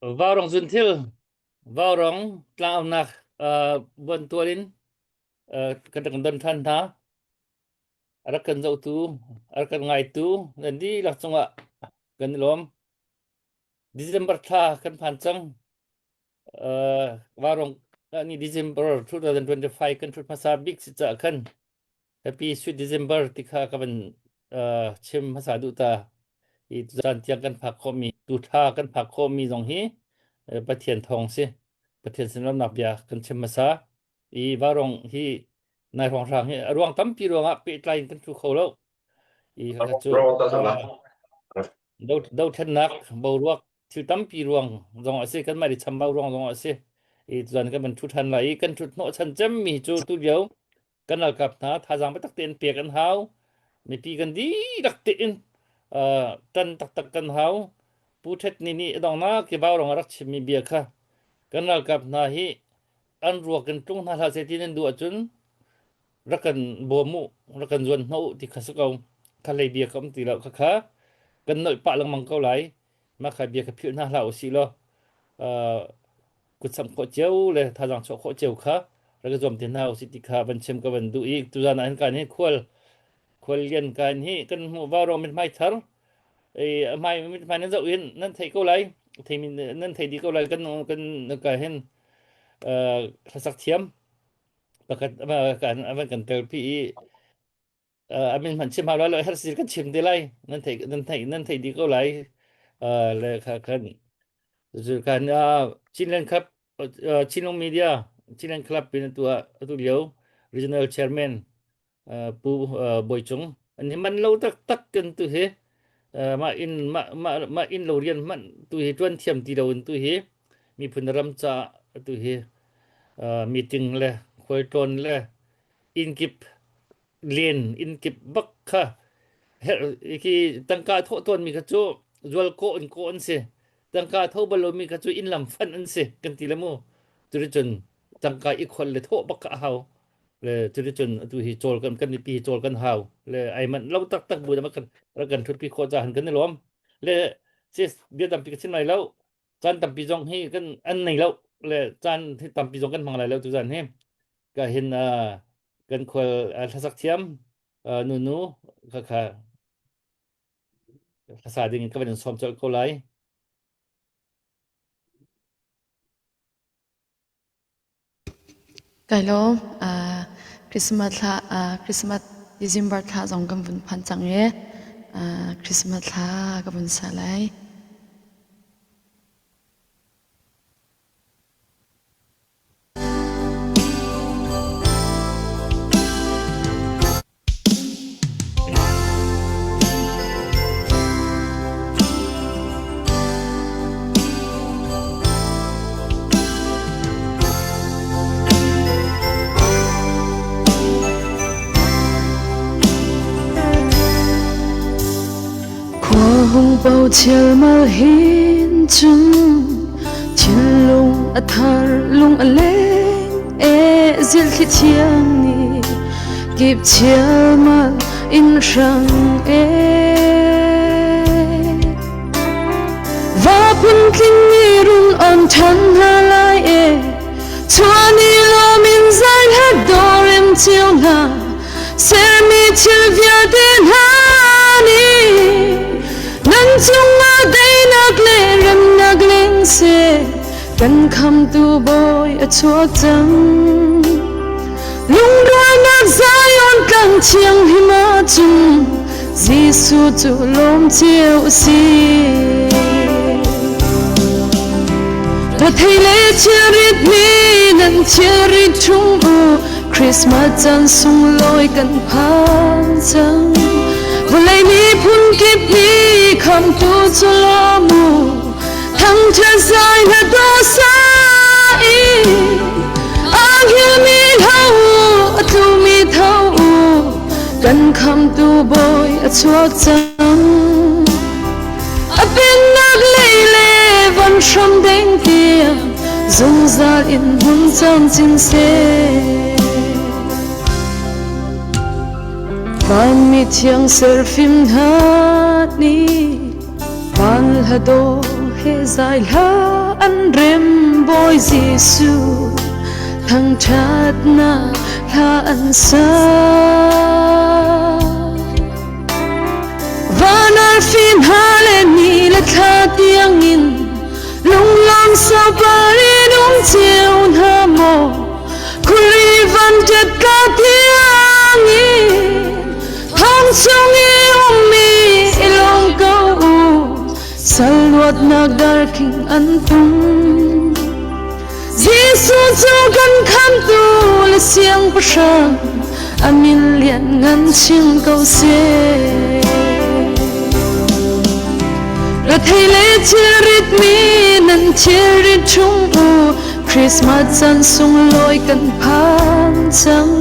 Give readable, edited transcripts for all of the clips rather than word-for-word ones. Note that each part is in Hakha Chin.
Vaurawng zunthil, vaurawng tlangaunak buantual in kan rak don ṭhan hna. A rak kan zohtu, a rak kan ngaitu nan dihlak cungah kan i lawm. December thla kan phan cang. Vaurawng ni December 2025 kan ṭhut hmasa bik si caah khan Happy Sweet December ti kha ka van chim hmasa duh ta. Hi tuzaan tiang kan phak khawhmi, tu thla kan phak khawhmi zong hi Pathian thawng si. Pathian sinramnak bia kan chim hmasa. I varong hi nai hrawnghrang hi a ruang tampi ruangah pehtlai in kan thu kho lo. I kha cu dothlennak boruak thil tampi ruang zong a si kan mah i chambau ruang zong a si. I tuzaan kan van thu ṭhan lai i kan thut hnawh chan cemmi cu tu lio kan ralkap hna thazaang biatak tein pek an hau. Mipi kan dihlak tein ṭan taktak kan hau. Pu Ṭhet Ni nih a donghnak ki vaurawng a rak chimmi bia kha kan ralkap hna hi an ruak in tlung hna hlah seh ti nan duh ahcun rak kan bawm u, rak kan zuan hnawh u ti kha si ko. Kha hlei bia ka um ti lo. Khakha kan nolh pah lengmang ko lai. Mah kha bia kha philh hna hlah usih law kutsamh khawh cio le thazaang chuah khawh cio kha rak i zuam te hna usih ti kha van chim ka van duh i tuzaan ah hin kan hi khual khual lian kan hi kan hmuh vaurawng mithmai thar i hmai mithmai nan zoh in nan theih ko lai thei nan thei dih ko lai kan kan ka hin hlasak thiam pakhat kan avan kan telpi i a min hmanh chim hau lai lo her sir kan chim te lai nan thei nan thei nan thei dih ko lai le kha kan kan Chinland Cup Chinlung Media Chinland Club pin atu atu lio regional chairman Pu Bawi Cung an hi man lo taktak kan tu hi mah in mah mah mah in lo rian hmanh tu hi tuan thiam ti lo in tu hi miphun ram ca tu hi meeting le khualtlawn le innkip len innkip bak kha khi tangka thawh tawnmi kha cu zual kawh in kawh an si tangka tho bal lomi kha cu inn lam fanh an si kan ti le mu cuticun tangka i khol le thawh bak kha a hau le cuticun atu hi cawl kan kan mipi hi cawl kan hau le ai manh lo taktak bu da kan rak kan thutpi khawh ca han kan i lawm le sis bia tampi ka chim lai lo caan tampi zong hi kan an nei lo le caan tampi zong kan hmang lai lo tu zan hi ka hin kan khual hlasak thiam nunu kha kha hlasa ding in ka van in sawm colh ko lai. Kai lawm. Christmas thla Christmas December thla zong kan vun phan cang i Christmas thla ka vun sa lai. Khua hung bo chialmal hin cun thinlung a thar lung a leng e zilthli thiang nih kip chialmal in hrang e Va phuntling nih run on ṭhan hna lai e Chuani lawm in zai hlat dawrem cio hna Sermi thil vialte hna nih Nan cungah daihnak le remnak leng seh Kan khamtu Bawi a chuak cang. Lungrualnak Zion tlang thianghlim ahcun Jesuh cu lawm cio a si. Rethei le thilrit mi nan thilrit ṭhung u Christmas caan sunglawi kan phan cang. Vawlei miphun kip nih khamtu cu lawm u Thangṭhat zai hla dawh sa i a hngilmi hlo a tlumi tho u kan khamtu Bawi a chuak cang. A pennak lei le van hram deng tiang zungzal in hmun camcin seh. Vanmi thiang serfim hna nih van hla dawh. he zai hla an rem Bawi Jesuh thangṭhatnak hla an sa. Van arfi hna le ni le thla tiangin lunglawm sopar in um cio hna maw Kuri van ṭet ka tiangin thong chung i ummi i lawm ko u sal luatnak darkhing an tum Jesuh cu kan khamtu le siangpahrang a min lianngan chim ko seh. Rethei le thilrit mi nan thilrit chung u Christmas caan sunglawi kan phan cang.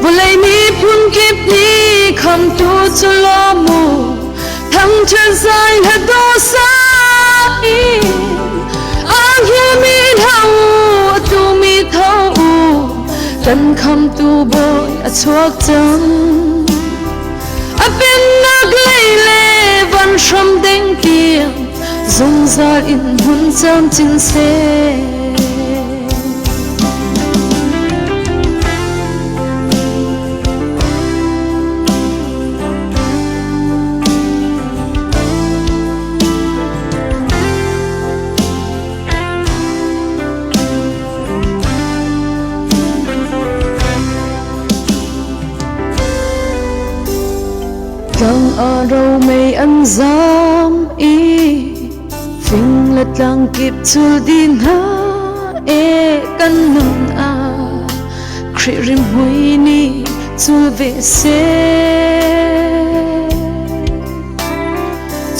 Vawlei miphun kip nih khamtu cu lawm u Thangṭhat zai hla dawh sa in a himi tho a tumi tho u kan khamtu bawi a chuak cang. A pennak lei le van hram ding tiang zungzal in hun camcin seh. Tlang ah romei an zam i fing le tlang kip cul di hna e kan nun ah Khrih rimhmui nih cul ve seh.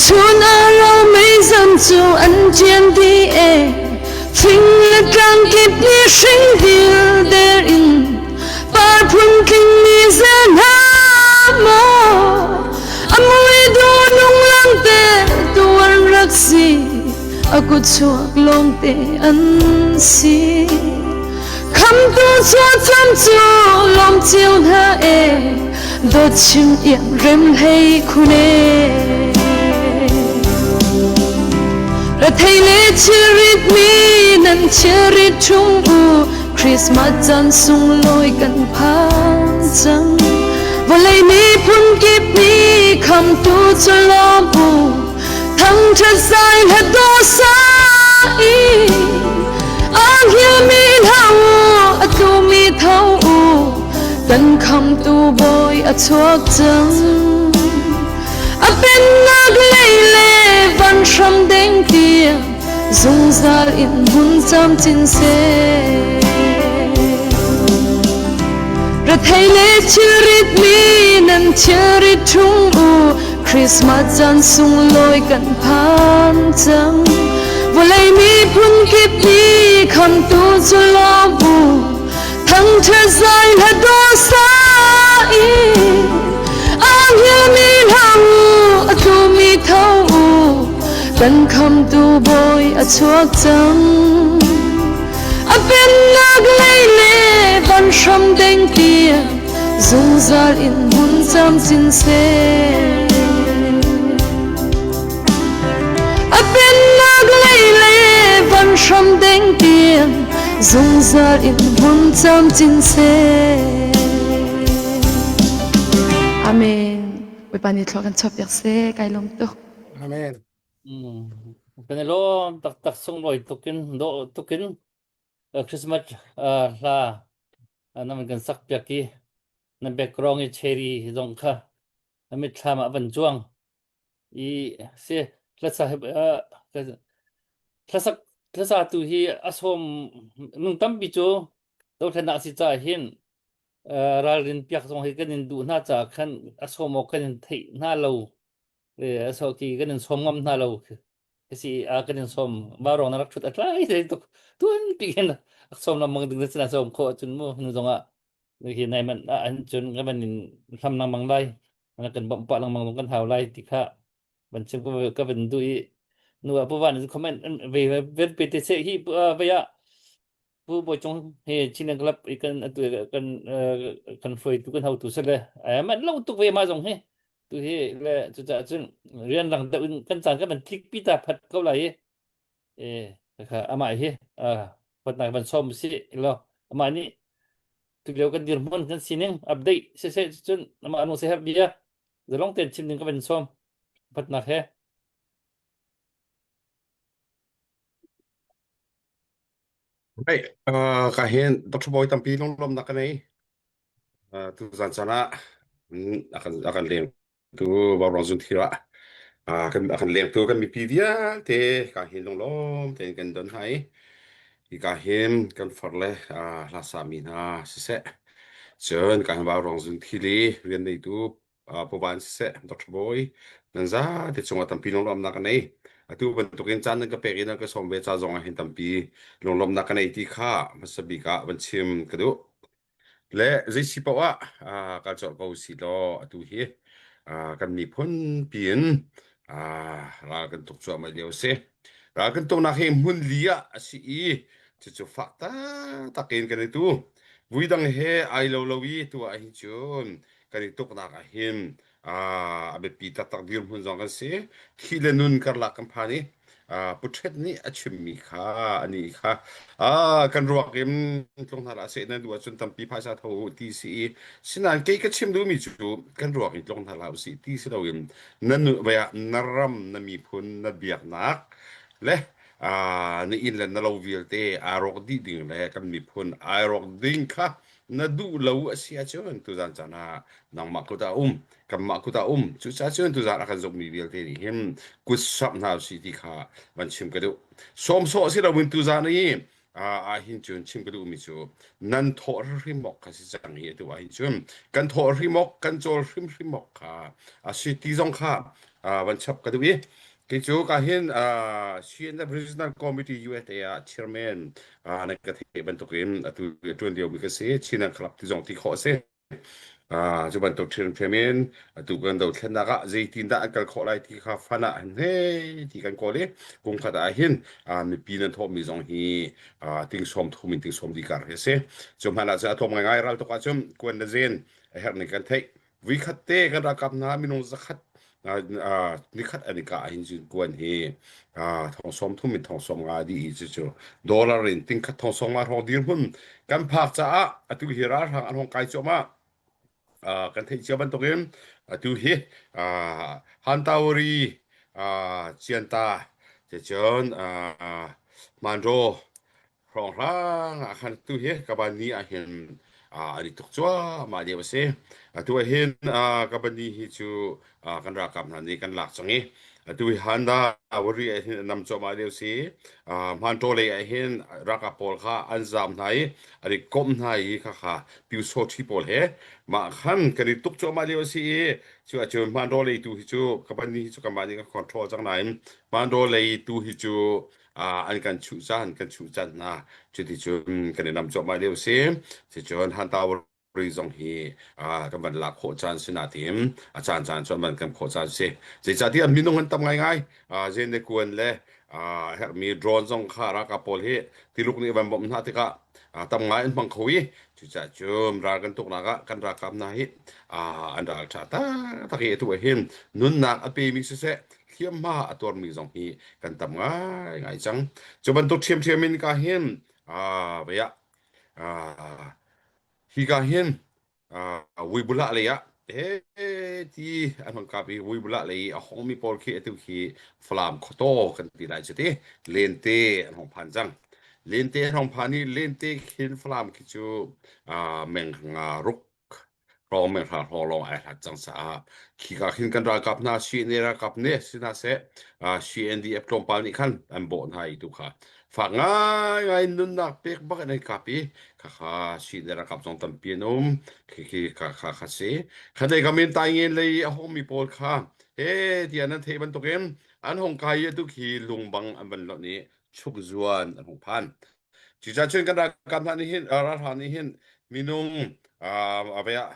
Chun a ro mei zan cu an ṭian dih e fing le tlang kip nih hring dil der in par phun tling ni zel hna maw a mui du nung lang te tu an rak si a kut chuak lawng te an si Khamtu chuahcam cu lawm cio hna e dawt chim iang rem hlei khun e Rethei le thilrit mi nan thilrit ṭhung u Christmas caan sunglawi kan phan cang Vawlei miphun kip nih khamtu cu lawm u Thangṭhat zai hla dawh sa i a hngilmi hlah u, a tlumi tho u, kan khamtu Bawi a chuak cang. A pennak lei le van hram deng tiang zungzal in hun camcin seh. Rethei le thilrit mi nan thilrit ṭhung u, Christmas caan sunglawi kan phan cang. Vawlei miphun kip nih khamtu cu lawm u. Thangṭhat zai hla dawh sa i a hngilmi hlah u, a tlumi tho u. Kan khamtu Bawi a chuak cang. A pennak lei le van hram deng tiang zungzal in hmun camcin seh. A pennak lei le van hram deng tiang zungzal in hmun camcin seh. Amen. Bawipa nih thlua kan chuahpiak seh. Kai lawm tuk. Amen. Kan i lawm taktak sunglawi tukin dawh tukin Christmas hla na van kan sak piak i na background i cherry zong kha na mitthlam ah van cuang i si hlasa hlasak hlasa tu hi a sawm nung tampi cu dothlennak si caah hin ralrin piak zong hi kan in duh hna caah khan a sawm awk kan in theih hna lo a so ki kan in sawm ngam hna lo si a kan in sawm vaurawng na rak thut a tlai te tuk tuan pi hin ak sawm lengmang ding na sawm kho cun mu nu zong ah hi nai man an cun kan van in hlam lengmang lai na kan bawmh pah lengmang zong kan hau lai ti kha van chim ka van du i nu ah pu van comment ve ve pe te se hi ve ah Pu Bawi Cung hi Chinland Club i kan atu kan kan hruaitu kan hotu si le man lo tuk ve ma zong hi tu hi le cucaah cun rian rang deuh in kan caan kan van tlik pi ta phat ko lai i. E kha amah hi patnak van som si lo amah nih tulio kan dirhmun kan sining update siseh cun amah anu se her bia zalong ten chim ding ka van som patnak he. Right. Ka hin Dr. Bawi tampi lunglawmnak ka nei. Tu zan caan ah a kan leng tu Vaurawng Zunthir ah a kan lengtu kan mipi vialte ka hin lunglawm tein kan don hna i hika hin kan far le hla sami hna siseh cun ka hin Vaurawng Zunthir i rian neitu Puvan siseh Dr. Bawi nan zate cungah tampi lunglawmnak ka nei. Atu bantukin caan nan ka pek i nan ka sawm ve ca zong ah hin tampi lunglawmnak ka nei ti kha hmasa bik ah van chim ka duh. Le zeisi paoh ah kal colh ko usih law atu hi kan miphun piin ral kan tuk cuahmah lio a si. Ral kan tuknak hi hmun li ah a si i cucu fak taktak in kan i tu. Vui dang he ai lo lo i tu ah hin cun kan i tuknak ah hin a biapi taktak dirhmun zong kan si. Thi le nun karlak kan phan i Pu Ṭhet nih a chimmi kha anih kha kan ruak in tlung hna hlah seh nan duh ahcun tampi phaisa tho u ti si i sinain kei ka chim duhmi cu kan ruak in tlung hna hlah usih ti si loin na nu vai ah na ram na miphun na biaknak le na inn le na lo vialte aa rawk dih ding le kan miphun ai rawk ding kha na duh lo a si ahcun tuzan caan ah nangmah kut ah um kanmah kut ah um. Cucaah cun tuzaan a kan zumhmi vialte nih hin kut samh hna usih ti kha van chim ka duh. Sawm sawh si loin tuzaan i ah hin cun chim ka duhmi cu nan thawh hrimhrim awk kha si cang i atu ah hin cun kan thawh hrim awk kan cawl hrimhrim awk kha a si ti zong kha van chap ka duh i kei cu ka hin CNF Regional Committee USA ah chairman na ka theih bantukin atu ṭuan liomi ka si Chin Club ti zong ti khawh a si. Cu bantuk ṭhiamṭhiam in atu kan dothlennak ah zeitindah an kal khawh lai ti kha fan ah hei ti kan kawl i kum khat ah hin mipi nan thawhmi zong hi ting sawm thum in ting sawm li kar hi a si. Cu hmanh ah cun a tlawm ngaingai ral tuk ahcun kuan le zen a herh ning kan theih. Vuikhat te kan ralkap hna minung zakhat nikhat an i kah ahhin cun kuan hi thong sawm thum in thong sawm nga dih i cucu dollar in tingkhat thong sawm nga hrawng dirhmun kan phak caah atu hi ralhrang an hong kai cuahmah. Kan theih cio bantukin atu hi Hantawari Cianta cun Manro hrawnghrang ah khan tu hi Kabani ah hin an i tuk cuahmah lio a si. Atu ah hin Kabani hi cu kan ralkap hna nih kan lak cang i atu hi Handa Wari ah hin an nam cuahmah lio a si. Hmanṭaw lei ah hin ralkap pawl kha an zaam hna i an i komh hna i khakha Pyusawṭhi pawl he mah khan kan i tuk cuahmah lio a si i cu ahcun Hmanṭaw lei tu hi cu Kabani hi cu kanmah nih kan control cang nain Hmanṭaw lei tu hi cu an kan chuh caan kan chuh caan hna cuticun kan i nam cuahmah lio si cucun Hantawari zong hi kan van lak khawh caan si natin a caan caan cu an van kan khawh caan si zeicahtiah minung an tam ngaingai zen le kuan le herhmi drone zong kha ralkap pawl hi tiluk nih van bawmh hna tikah tam ngai an hmang kho i cucaah cun ral kan tuknak ah kan ralkap hna hi an ral ṭha taktak i atu ah hin nunnak a pemi siseh hliamhma a tuarmi zong hi kan tam ngaingai cang. Cu bantuk ṭhiamṭhiam in ka hin vei ah hi ka hin Vuibulah lei ah he ti an hong kap i Vuibulah lei a hongmi pawl khi atu khi Falam khuataw kan ti lai cu ti Lente an hong phan cang. Lente an hong phan i Lente khin Falam khi cu meng nga ruk hrawng men hra hrawng lawng ai hlat cang caah khika khin kan ralkap hna CNA ralkap nih si hna seh CNDF tlawmpal nih khan an bawh hna i tu kha fak ngaingai nunnak pek bak in an kap i khakha CNA ralkap zong tampi an um khi khi kha kha kha si khatlei kam in taingen lei a hongmi pawl kha he tiah nan theih bantukin an hong kai i atu khi lungbang an van lonh i chukzuan an hung phan Cucaah cun kan ralkap hna nih hin ralhrang nih hin minung a vei ah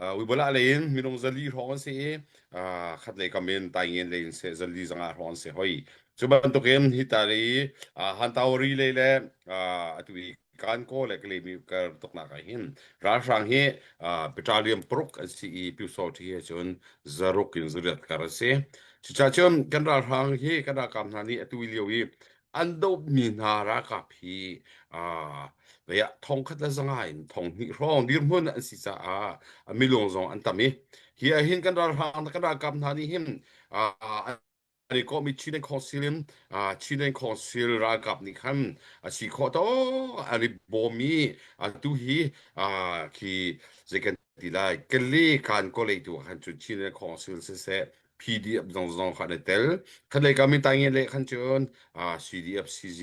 Uibolah lei in minung zali hrawng an si i khat lei kam in Taingen lei in seh zali zanga hrawng an si hoi. Cu bantukin hi ta lei Hantawari lei le atu i Kankaw le Kalemi kar tuknak ah hin ralhrang hi battalion paruk an si i Pyusawṭhi he cun zaruk in zariat kar an si. Cucaah cun kan ralhrang hi kan ralkap hna nih atu lio i. An dohmi hna ralkap hi vei ah thongkhat le zanga in 2000 hrawng dirhmun an si caah milung zong an tam i hi ah hin kan ralhrang kan ralkap hna nih hin an i kawhmi Chin Council in Chin Council ralkap nih khan a si khawh tawk an i bawm i atu hi khi zei kan ti lai Kale kan kawlei tu ah khan cun Chin Council siseh PDF zong zong kha an i tel. Khatlei kam in taingin le khan cun CDF CG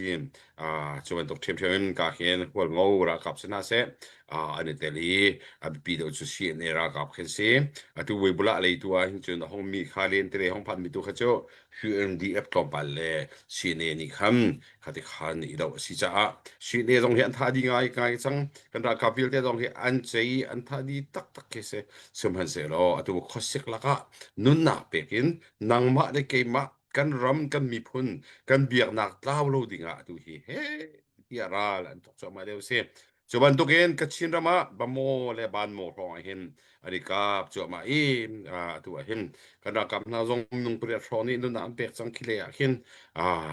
cu bantuk ṭhiamṭhiam in ka khin hualngo ralkap si hna seh an i tel i a biapi deuh cu CNA ralkap khi si. Atu Weibula lei tu ah hin cun a hong mi kha len tele hong phan mi tu kha cu UNDF tlawmpal le CNA nih khan khati khan i doh a si caah CNA zong hi an tha dih ngai ngai cang. Kan ralkap vialte zong hi an cei an tha dih taktak khi si. Sihmanhsehlaw atu khuasik lakah nunnak pek in nangmah le keimah kan ram kan miphun kan biaknak tlau lo dingah atu hi he tiah ral an thawk cuahmah lio si. Cu bantukin Kachin ram ah Bamaw le Banmaw hrawng ah hin an i kap cuahmah i atu ah hin kan ralkap hna zong minung pariat hrawng nih nunnak an pek cang khi lei ah khin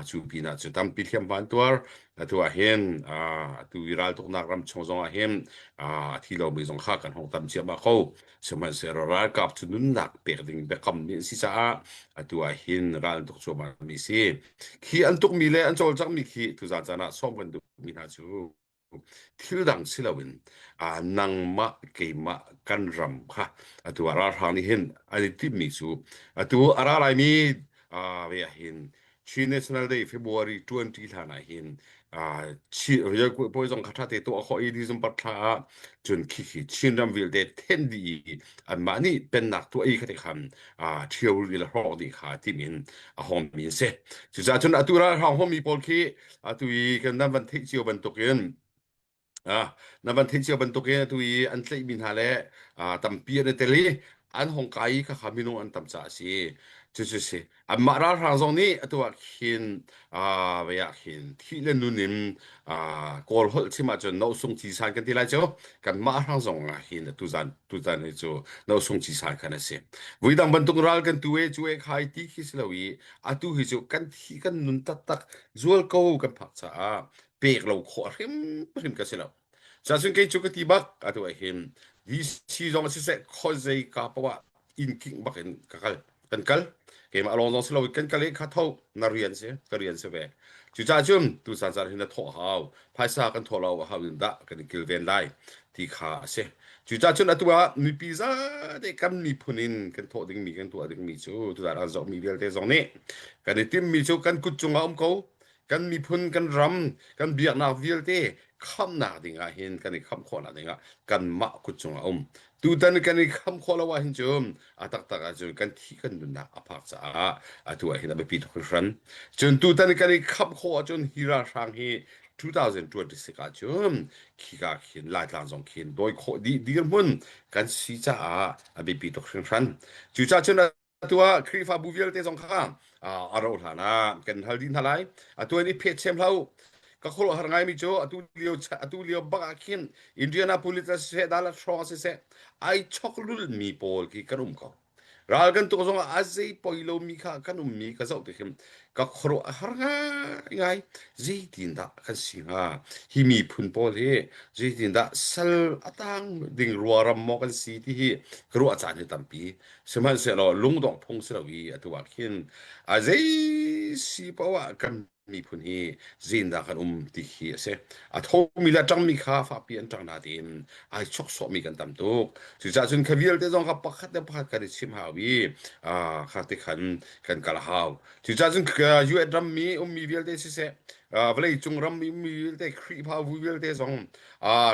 cu pinah cu tampi hliamhma an tuar. Atu ah hin atu i raltuknak ram chung zong ah hin a thi lomi zong kha kan hong tam ciahmah ko. Sihmanhsehlaw ralkap cu nunnak pek ding biakam nih an si caah atu ah hin ral an tuk cuahmah mi si. Khi an tukmi le an cawlcanghmi khi tuzaan caan ah sawm kan duhmi hna cu thil dang si loin nangmah keimah kan ram kha atu ah ralhrang nih hin an i timhmi cu atu a ra laimi ve ah hin Chin National Day February 20 hlan ah hin puai zong kha ṭha te tuah khawh i December thla ah cun khi khi Chin ram vialte then dih i anmah nih pennak tuah i kha te khan ṭhio i le hrawk dih kha tim in a hawngmi an si. Cucaah cun atu ralhrang hawngmi pawl khi atu i kan nan van theih cio bantukin na van theih cio bantukin atu i an tlaihmi hna le tampi an i tel i an hong kai i khakha minung an tam caah a si. Cucu si. Anmah ralhrang zong nih atu ah khin vei ah khin thih le nun in Kawl holh chim ahcun nosung cisan kan ti lai cu. Kanmah hrang zong ah hin atu zan tuzan hi cu nosung cisan khan a si. Vuidang bantuk ral kan tu e cu e khai ti khi si lo i atu hi cu kan thi kan nun taktak zual ko kan phak caah pek lo khawh hrimhrim ka si lo. Cacun kei cu ka ti bak atu ah hin DC zong siseh khuazei ka poah ah inn kingh bak in ka kal kan kal keimah lawng zong si lo kan kal i kha tho na rian si ka rian si ve cucaah cun tu caan caan hin na thawh hau phaisa kan thawh lo hau in dah kan i kilven lai ti kha a si cucaah cun atu ah mipi zate kan miphun in kan thawh dingmi kan tuah dingmi cu tuzaan an zohmi vialte zong nih kan i timmi cu kan kut cungah um ko kan miphun kan ram kan biaknak vialte khamnak ding ah hin kan i khamh khawhnak ding ah kanmah kut cungah um tutan kan i khamh khawh lo ah hin cun a taktak ahcun kan thi kan nunnak a phak caah atu ah hin a biapi tuk hringhran cun tutan kan i khamh khawh ahcun hi ralhrang hi 2026 ahcun khika khin Laitlang zong khin dawi khawh dih dirhmun kan si caah a biapi tuk hringhran cucaah cun atu ah Khrihfabu vialte zong kha a rauh hlan ah kan hal dih hna lai. Atu in i phetchem hlah u. Ka khuaruahhar ngaimi cu atu lio atu lio bak ah khin Indianapolis ah siseh Dallas hrawng ah siseh ai chok lulmi pawl khi kan um ko. Ral kan tuk zong ah a zei poi lomi kha kan ummi ka zoh tik hin ka khuaruah a har ngaingai. Zeitindah kan si hnga? Hi miphun pawl hi zeitindah sal a tang ding ruaram maw kan si ti hi ka ruah caan hi tampi. Sihmanhsehlaw lungdongh phung si lo i atu ah khin a zei si paoh ah kan miphun hi zindah kan um ti khi a si. A thomi le a ṭangmi kha fakpi an ṭang nain ai chawksawhmi kan tam tuk. Cucaah cun kha vialte zong kha pakhat le pakhat kan i chim hau i kha ti khan kan kal a hau. Cucaah cun UN rammi ummi vialte siseh, vawleicung rammi ummi vialte, Khrihfabu vialte zong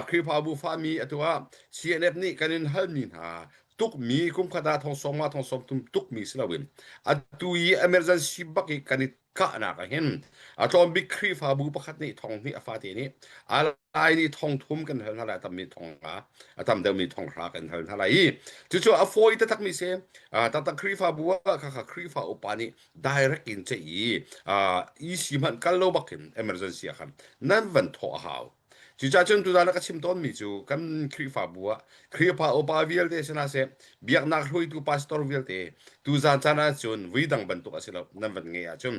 Khrihfabu fami atu ah CNF nih kan in halmi hna tukmi kumkhat ah thong sawm nga thong sawm thum tukmi si loin atu i emergency bak i kan i kahnak ah hin a tlawm bik Khrihfabu pakhat nih thong hnih a fate nih a lai nih thong thum kan hal hna lai a tammi thong nga a tam deuhmi thong hra kan hal hna lai i cucu a fawi taktak mi si taktak Khrihfabu ah khakha Khrihfa upa nih direct in ceih i EC hmanh kal lo bak in emergency ah khan nan van thawh a hau. Cucaah cun tuzaan ah ka chim tawnmi cu kan Khrihfabu ah Khrihfa upa vialte si hna seh, biaknak hruaitu pastor vialte. Tuzan caan ahcun vui dang bantuk a si lo nan van ngeih ahcun.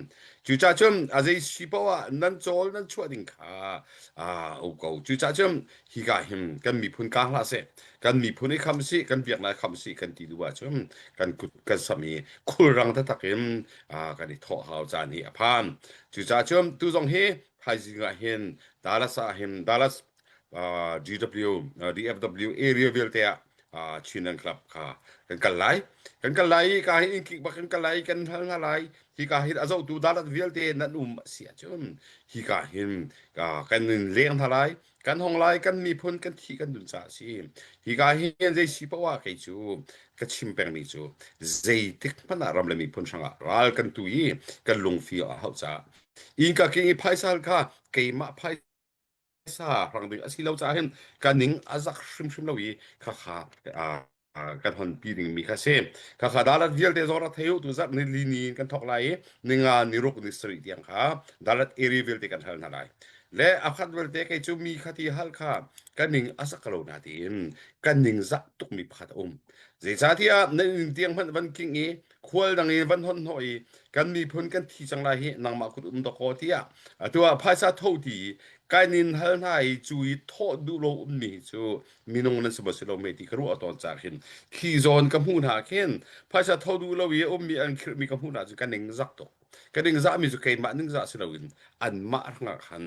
Cucaah cun a zei si paoh ah nan cawl nan chuah ding kha aa um ko. Cucaah cun hika hin kan miphun kaang hlah seh, kan miphun i kham sih, kan biaknak i kham sih kan ti duh ahcun kan kut kan samh i khulrang taktak in kan i thawh hau caan hi a phan. Cucaah cun tu zong hi thaizing ah hin Dallas ah hin Dallas GW DFW area vialte ah Chinland Club kha kan kal lai. Kan kal lai i ka hi inn kik bak kan kal lai i kan hal hna lai. Hi ka hin a zohtu dalat vialte nan um a si ahcun hi ka hin kan in leng hna lai. Kan hong lai kan miphun kan thi kan dun caah a si. Hi ka hin zei si poah kei cu ka chim pengmi cu zeitik hmanh ah ram le miphun hrangah ral kan tu i kan lungfi a hauh caah innka king i phaisa kha keimah phaisa phaisa hrang ding a si lo caah hin ka ning a zak hrimhrim lo i khakha kan hon pi ding mi kha si khakha dalat vialte zong rak thei u tu zarh ni li ni in kan thok lai i ninga ni ruk ni sarih tiang kha dalat area vialte kan hal hna lai le a khat vialte kei cu mi kha ti hal kha ka ning a zak lo na tiin ka ning zak tuk mi pakhat a um zeicahtiah nan inn tiang hmanh van king i khual dang in van hon hnawh i kan miphun kan thi cang lai hi nangmah kut um dakaw tiah atu ah phaisa tho ti kan in hal hna i cu i thawh duh lo ummi cu minung nan si maw si lo me ti ka ruah tawn ca khin khi zawn ka hmuh hna khin phaisa tho duh lo i ummi an khirhmi ka hmuh hna cu ka ning zak tuk ka ningzah mi cu keimah ningzah si loin anmah hrangah khan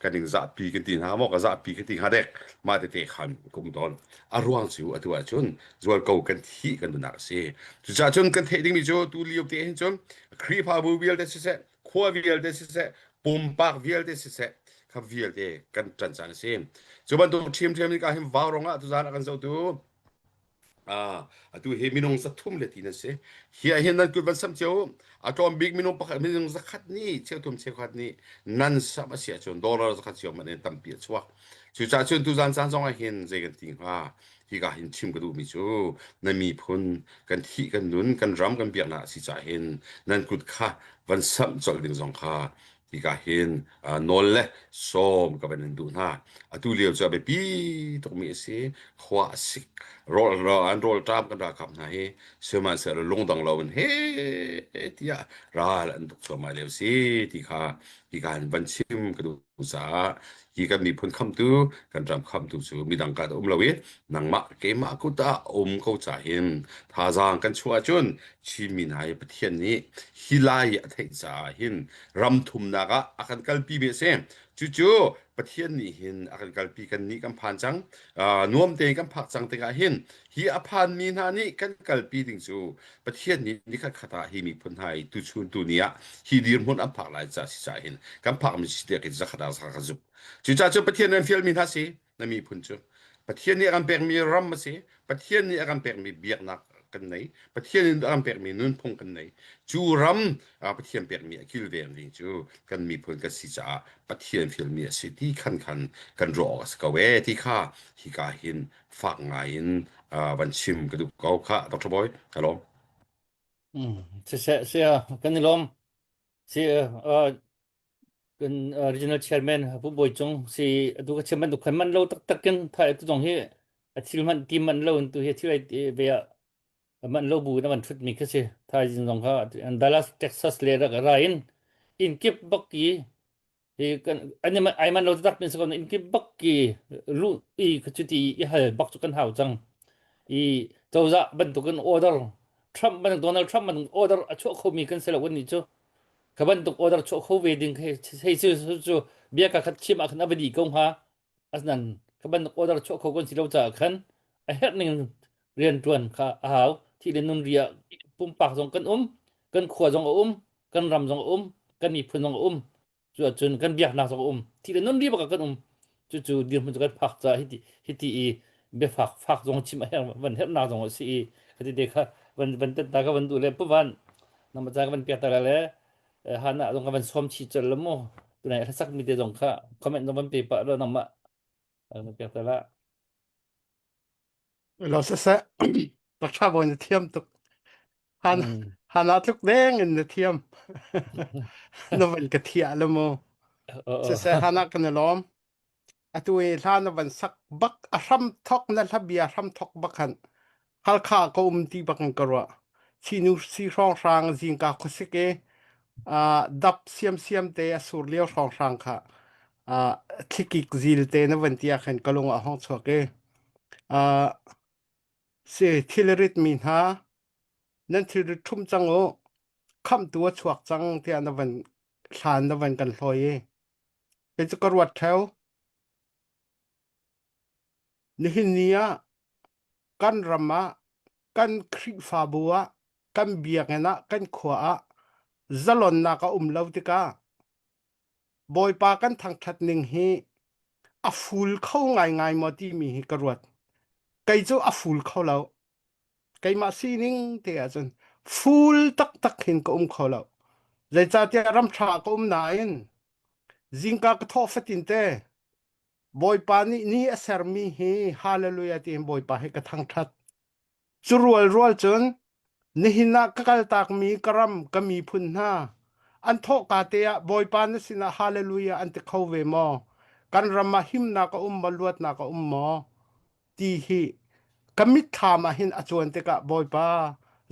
ka ningzahpi kan ti hna maw ka zahpi ka ti hnga dek mah tete khan ka um tawn a ruang cu atu ahcun zualko kan thih kan duhnak a si cucaah cun kan theih dingmi cu tu lio te hin cun Khrihfabu vialte siseh khua vialte siseh pumpak vialte siseh kha vialte kan ṭan caan a si cu bantuk ṭhiamṭhiam in ka hin vau rongah tuzaan a kan zohtu Ah, atu hi minung 300 le ti nan si. Hi ah hin nan kut van sam cio. A tlawm bik minung pakhat minung zakhat nih cheuthum cheukhat nih nan sam a si ahcun dollar zakhat cio man in tampi a chuak. Cucaah cun tuzan caan zong ah hin zei kan ti hnga? Hika hin chim ka duhmi cu na miphun kan thih kan nun kan ram kan biaknak a si caah hin nan kut kha van samh colh ding zong kha Hika hin nawl le sawm ka van in duh hna. Atu lio cu a biapi tukmi a si. Khua a sik. Rawl an rawlṭam kan ralkap hna hi sihmanhsehlaw lungdong loin he tiah ral an tuk cuahmah lio si ti kha hika hin van chim ka duh caah hi kan miphun khamtu kan ram khamtu cu midang ka um lo i nangmah keimah kut ah um ko ca hin thazaang kan chuah ahcun Chinmi hna hi Pathian nih hi lai a theih caah hin ram thumnak ah a kan kalpi mi a si. Cucu Pathian nih hin a kan kalpi kan nih kan phan cang. Uh, nuam tein kan phak cang tikah hin hi a phanmi hna nih kan kalpi ding cu Pathian nih nikhat khat ah hi miphun hna hi tuchun tu ni ah hi dirhmun an phak lai ca si caah hin kan phakmi si tiah khin zakhat ah zakhat zuk. Cucaah cu Pathian nan fialmi hna si. Na miphun cu Pathian nih a kan pekmi ram a si. Pathian nih a kan pekmi biaknak kan nei. Pathian nih a kan pekmi nunphung kan nei. Cu ram Pathian pekmi a kilveng ding cu kan miphun kan si caah Pathian fialmi a si ti khan khan kan ruah awk a si ko ee ti kha hika hin fak ngai in van chim ka duh ko kha Dr. Boy hello. Siseh sia kan i lawm. Si Kan regional chairman Pu Bawi Cung si atu ka chim bantuk khan man lo taktak in thai atu zong hi a thil hmanh ti man lo in tu hi thil ai ve ah man lo bu in a van thut mi khi si thaizing zong kha Dallas Texas le rak ra in in kip bak ki hi kan an ai man lo taktak min sakon in kip bak ki lu i chu ti i hal bak chu kan hau cang i cozah bantukin order Trump bantuk Donald Trump bantuk order a chuah khomi kan si lo kan nih cu Ka bantuk order chuah kho ve ding hei hei cu cu bia ka khat chim ah khan a va dih ko hnga. Asinain ka bantuk order chuah kho kan si lo caah khan a herh ning rianṭuan kha a hau. Thih le nun ri ah pumpak zong kan um, kan khua zong a um, kan ram zong a um, kan miphun zong a um. Cu ahcun kan biaknak zong a um. Thih le nun ri bak ah kan um. Cucu dirhmun cu kan phak caah hiti hiti i biafak fak zong chim a herh van herhnak zong a si i khati te kha van van tet ta ka van duh le puvan nama ca ka van pek ta le hana zong ka van som chi chal la mu tunai hlasak mi te zong kha comment zong van pe pa lo nangmah van pek ta la Lo siseh rak bawi na thiam tuk. Han hana tluk deng in na thiam. Na van ka thiah le mu. Siseh hana kan i lawm. Atu i hla na van sak bak a hram thok na hla bia hram thok bak han. Halkha ka um ti bak in ka ruah. Chinu si hrawnghrang zingka khuasik i dap siamsiam te a sur lio hrawnghrang kha thlikik zil te na van ti ah khan ka lung ah hong chuak i si thilrit mi hna nan thilrit ṭhum cang u khamhtu a chuak cang tiah na van hlan na van kan hlawi i kei cu ka ruat ṭheo nihin ni ah kan ram ah kan Khrihfabu ah kan biakinn ah kan khua ah zalonnak a um lo tikah Bawipa kan thangṭhat ning hi a ful kho ngaingai maw timi hi ka ruat. Kei cu a ful kho lo. Keimah sining te ahcun ful taktak hin ka um kho lo. Zeicahtiah ram ṭha ka um nain zingka ka thawh fatin te Bawipa nih ni a sermi hi hallelujah tiin Bawipa hi ka thangṭhat. Cu rualrual cun nihin ah ka kaltakmi ka ram ka miphun hna an thawhka te ah Bawipa na sinah hallelujah an ti kho ve maw? Kan ram ah himnak a um maw luatnak a um maw? Ti hi ka mitthlam ah hin a cuan tikah Bawipa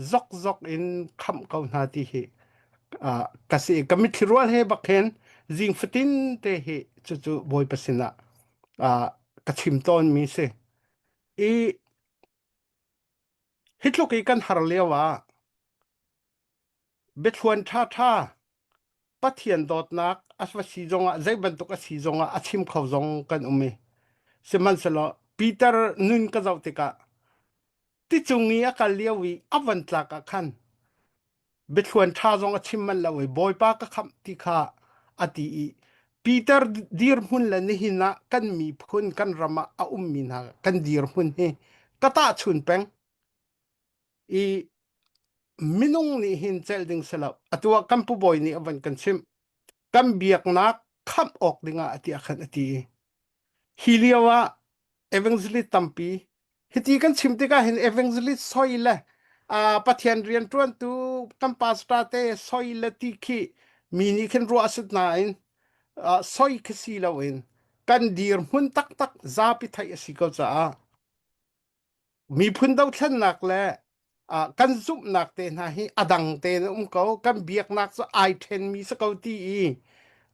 zokzok in khamh ko hna ti hi ka si ka mitthli rual he bak hin zing fatin te hi cucu Bawipa sinah ka chim tawnmi si. I Hi tluk i kan har lio ah biathluan ṭhaṭha Pathian dawtnak a va si zongah zei bantuk a si zongah a chim kho zong kan um i sihmanhsehlaw Peter nun ka zoh tikah ticung i a kal lio i a van tlak ah khan biathluan ṭha zong a chim manh lo i Bawipa ka khamh ti kha a ti i Peter dirhmun le nihin ah kan miphun kan ram ah a ummi hna kan dirhmun hi ka tahchun peng i minung nih hin celh ding si lo atu ah kan pu bawi nih a van kan chimh kan biaknak khamh awk dingah a ti ah khan a ti i hi lio ah evangelist tampi hiti kan chim tikah hin evangelist soi le Pathian rianṭuantu kan pastor te soi le ti khi mi nih khin ruah a nain soi khi si loin kan dirhmun taktak zapi theih a si ko caah Miphun dothlennak le kan zumhnak te hna hi a dang tein a um ko. Kan biaknak cu ai ṭhenmi si ko ti i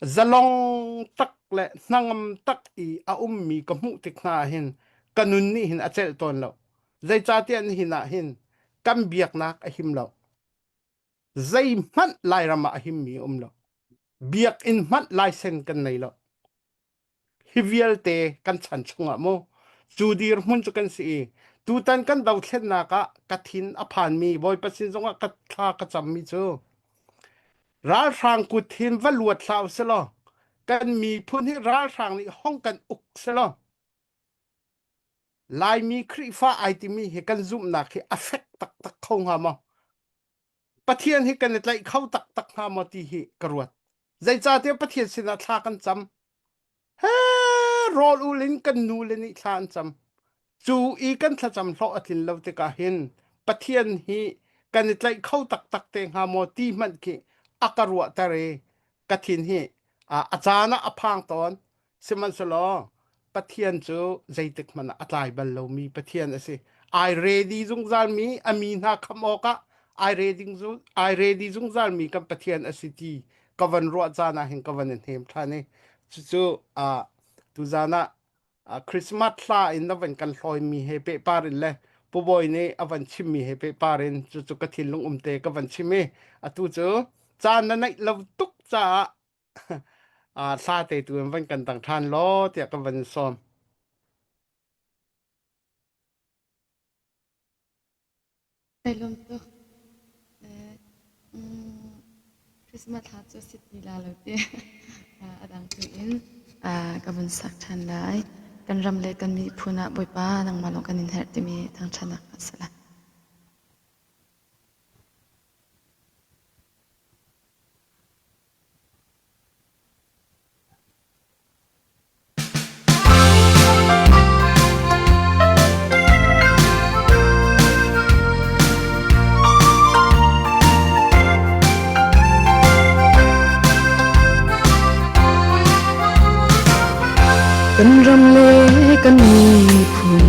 zalong tak le hnangam tak i a ummi ka hmuh tik hna ah hin ka nun nih hin a celh tawn lo. Zeicahtiah nihin ah hin kan biaknak a him lo. Zeihmanh Lairam ah a himmi a um lo. Biakinn hmanh laisen kan nei lo. Hi vialte kan chan chungah mu cu dirhmun cu kan si i tutan kan dothlennak ah ka thin a phanmi Bawipa sin zongah ka thla ka cammi cu ralhrang kut hin va luat hlah usih kan miphun hi ralhrang nih hong kan uk selaw Laimi Khrihfa ai timi hi kan zumhnak hi a fek taktak kho hnga maw? Pathian hi kan i tlaih kho taktak hnga maw ti hi ka ruat. Zeicahtiah Pathian sinah thla kan cam. He rawl ul in kan nu le nih thla an cam. Cu i kan thlacam hlawh a tlin lo tikah hin Pathian hi kan i tlaih kho taktak te hnga maw ti hmanh khi a ka ruahter i ka thin hi a caan ah a phang tawn. Sihmanhsehlaw Pathian cu zeitik hmanh ah a tlai bal lomi Pathian a si. Ai ready zungzalmi a mi hna khamh awkah ai ready, ai ready zungzalmi kan Pathian a si ti ka van ruah caan ah hin ka van i hnem ṭhan i cucu uh, tuzaan ah uh, Christmas hla in na van kan hlawimi he pehpar in le Pu Bawi nih a van chimmi he pehpar in cucu ka thinlung um te ka van chim i atu cu caan na neih lo tuk caah Thla te tu in van kan dang ṭhan law tiah ka van sawm. Kai lawm tuk. Christmas thla cu si ti la lo ti. A dang tu in ka vun sak ṭhan lai. Kan ram le kan miphun ah Bawipa nangmah lawng kan in herh timi thangṭhatnak a si lai. Kan ram le kan miphun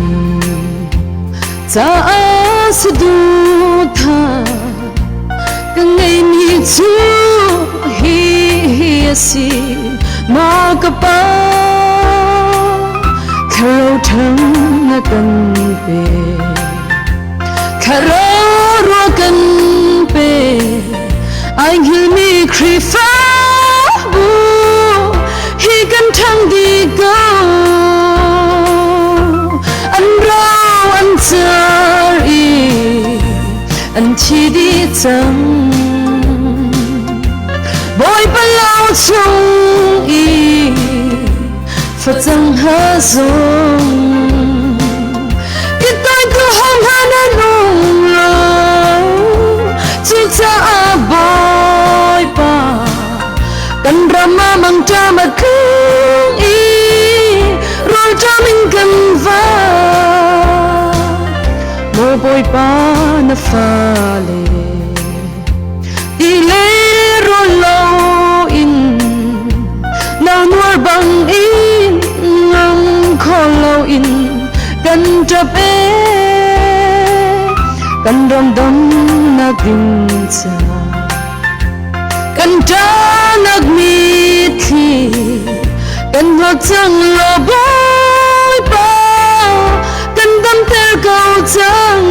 caah saduhthah. cu hi hi a si maw ka pa Thlarau ṭhang na kan pe Thlarau rua kan pe Ai hngilmi Khrihfabu hi kan ṭhang dih ko An rau an car i an thi dih cang Bawipa lo chung i facang ha zong Kitoi tu hong ha na nung lo cucaah Bawipa kan ram ah mangṭam a tlung i rawlṭam in kan va Maw Bawipa na fale ti le rawl lo in nau nuar bang in ngam kho lo in kan ṭap e kan ram damnak ding ca Kan ṭahnak mitthli kan hnawt cang law Bawipa kan damter ko cang.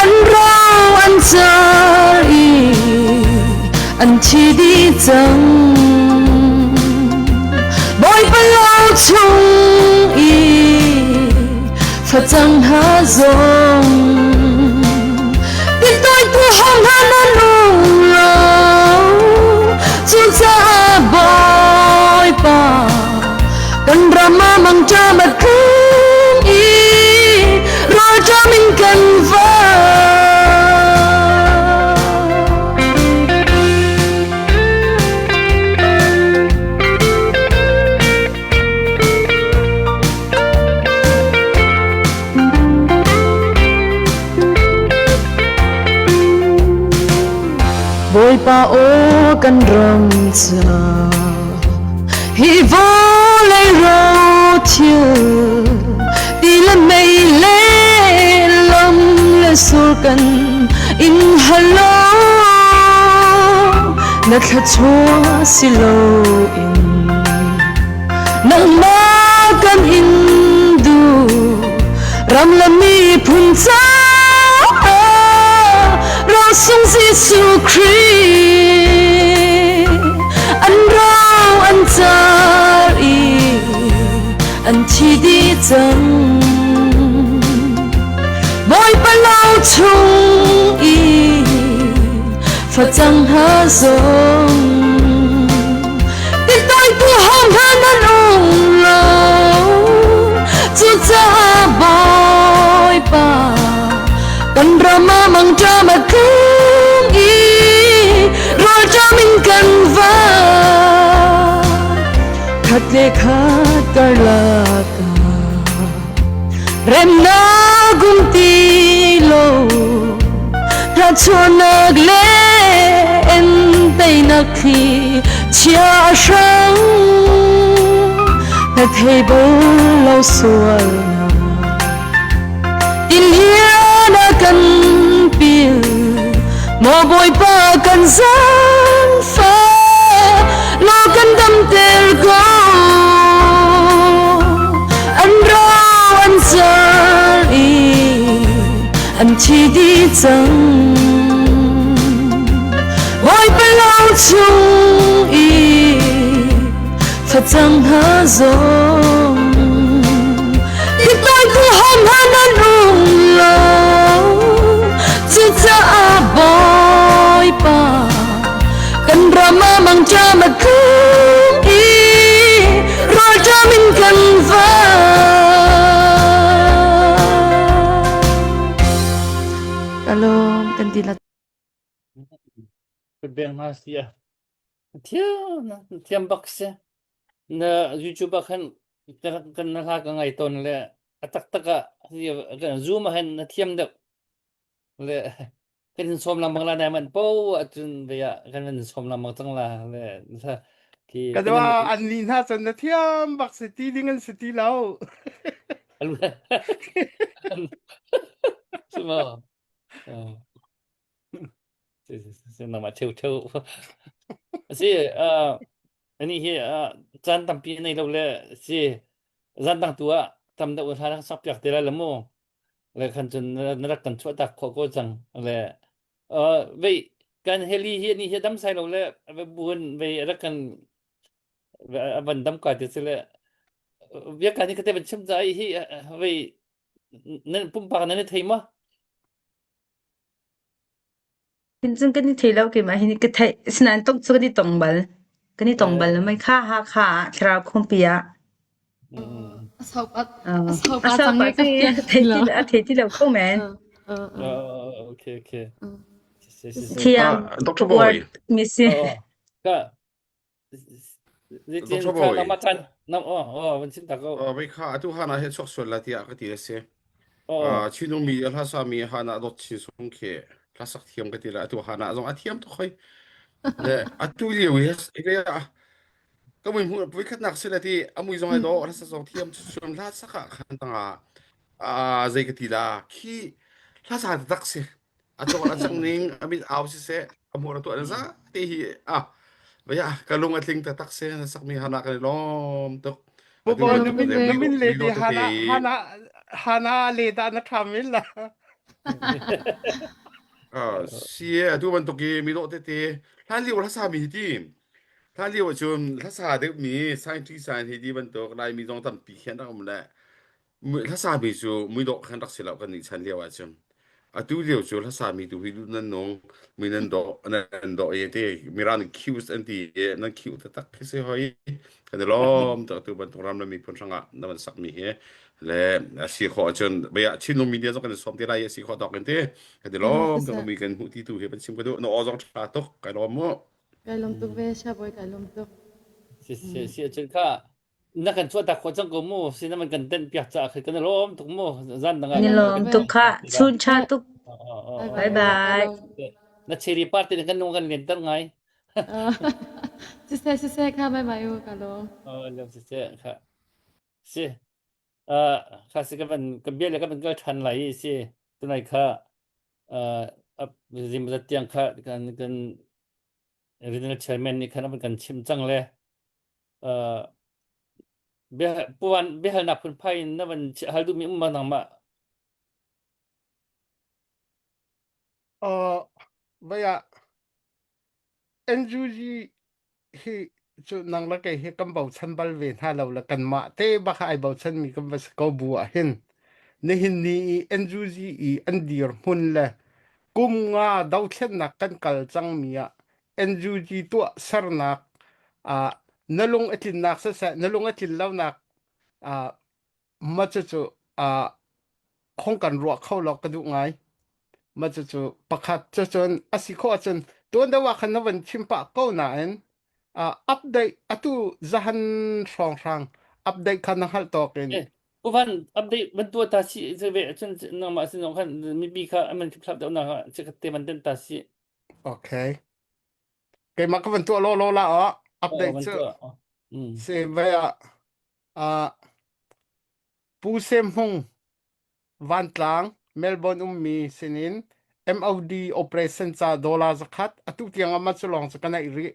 An rau an car i an thi dih cang. Bawipa lo chung i facang hna zong Tintawitu hong hna na nung lo cucaah Bawipa kan ram ah mangṭam a tlung i rawlṭam in kan va Bawipa aw kan ram ca hi vawlei ro thil ti le mei le lam le sur kan in halo na thluachuah si loin Nangmah kan in duh ram le miphun caah rosung Jesuh Khrih an ro an car i an thi dih cang Bawipa lo chung i facang hna zong Titoitu hong hna nan um lo cucaah Bawipa kan ram ah mangṭam a tlung i rawlṭam in kan va khat le khat karlak ah remnak um ti lo Hnachuahnak le entainak thli chia a hrang na thei bal lo sualnak tilian a kan pil maw Bawipa kan zaangfah law kan damter ko an rau an car i an thi dih cang Bawipa lo chung i facang hna zong Titawi tu hom hna nan um lo cucaah Bawipa kan ram ah mangṭam a tlung i rawlṭam in kan va Kalom kan ti la Beng hna si a thiam thiam bak si na YouTube ah khan kan na hla ka ngai tawn le a taktak ah Zoom ah hin na thiam deuh le kan in sawm lengmang la nai man po ahcun ve ah kan in sawm lengmang cang la le khi Ka kan dua an ni hna cun na thiam bak si ti ding an si ti lo. Sima. Nangmah cheu cheu. Si ani hi caan tampi nei lo le si zan dang tu ah tam deuh hla rak sak piak te lai la mu. Le khan cun na rak kan chuah tak khawh ko cang. Le vei kan heli hi ani hi dam sai lo le buan vei rak kan van dam ka te si le biaka ni kate van chim za hi vei nan pumpak nan i thei ma? Hin cun kan i thei lo keimah hi ka theih. Asinain tong cu kan i tong bal. Kan i tong bal. Mei kha Hakha ah thlarau khumpi ah. A sau pa Uh, a sau a pa sau cang pa i ka cang i fiang a thei ti lo. ti a thei ti lo kho men. Uh, uh, uh. Okay, okay. Si, si, si. Thiam Uh, Dr. uar Boy, mi si. Oh, ka zeitin Dr. kha Boy, nangmah caan nam oh oh van chim ta ko. uh, wei kha atu hana he chuak sual la tiah ka ti a si. Oh. Uh, Chinung mi hla sa mi hana dot chin sung khi hla sak thiam ka ti la atu hana zong a thiam tuk hoi. Le atu liu hi le ka mui hmu pui khat nak si la ti amui zong ai do hla sa zong thiam chun hla saka khan tanga a zei ka ti la khi hla sa tak si a cawl a cang ning a mit au siseh a hmur a tuah na za te hi ah vaya ka lung a tling taktak se na sakmi hana kan i lawm tuk atu Bo na bantuk min le na min le mi te dawt tete hana hana hana le da na tham min la. ah si atu bantuk i mi dawt tete hlan lio hla sa mi hi ti hlan lio ahcun hla sa deuh mi scientist san hi ti bantuk lai mi zong tampi khian rak um le Hlasami cu muidawh khan rak si lo kan nih chan lio ahcun. Atu lio cu hlasami tu hi duh nan nung, mi nan dawh, nan dawh i ti Mirang nih cute an ti i nan cute taktak khi si hoi. Kan i lawm tuk atu bantuk ram le miphun hrangah na van sakmi hi. Le a si khawh ahcun bia Chinlung media zong kan i sawm te lai i a si khawh tawk in ti. Kan i lawm tuk mi kan hmuh ti tu hi van chim ka duh. Na aw zong ṭha tuk. Kai lawm mu. Kai lawm tuk ve, Shaboy kai lawm tuk. Si si si cun kha na kan chuah tak khawh cang ko mu sinaman kan tenh piak caah khan kan i lawm tuk mu zan dang ah Ni kan lawm kan tuk kha. Chun cha tuk. Bye Bye bye. Na cherry party kan nung kan len ter ngai. Siseh siseh kha bye bye u ka lawm. Oh lawm siseh kha. Si uh kha si ka van ka bia le ka van kal than lai si tunai kha uh zim zat tiang kha kan kan regional chairman nih khan a kan chim cang le uh, bia puan biahalnak phunphai in na van hal duhmi um ma nangmah Uh, vaya NUG hi cu nang le kei hi kan bochan bal ve hna lo le kanmah te bak ai bochan mi kan va si ko bu ah hin nihin ni i NUG i an dirhmun le kum nga dothlennak kan kal cang mi ah NUG tuah sernak ah na lung a tlinnak siseh na lung a tlin lonak ah ma cucu ah hong kan ruah kho lo ka duh ngai ma cucu pakhat cucun a si khawh ahcun tuan deuh ah khan na van chim pah ko nain uh, update atu zahan hrawnghrang update kha na hngalh tawk in Eh, Uvan update ban tua ta si se ve cun nangmah sin zong khan mipi kha aman thlap deuh na kha te ban ten ta si okay keimah ka van tuah law law la ah oh update ban cu tua mm se ve ah uh, Pu Sem Hmung Vantlang, Melbourne ummi sinin MOD operation ca dollar zakhat atu tiang ah mah cu lawng cu ka neih rih.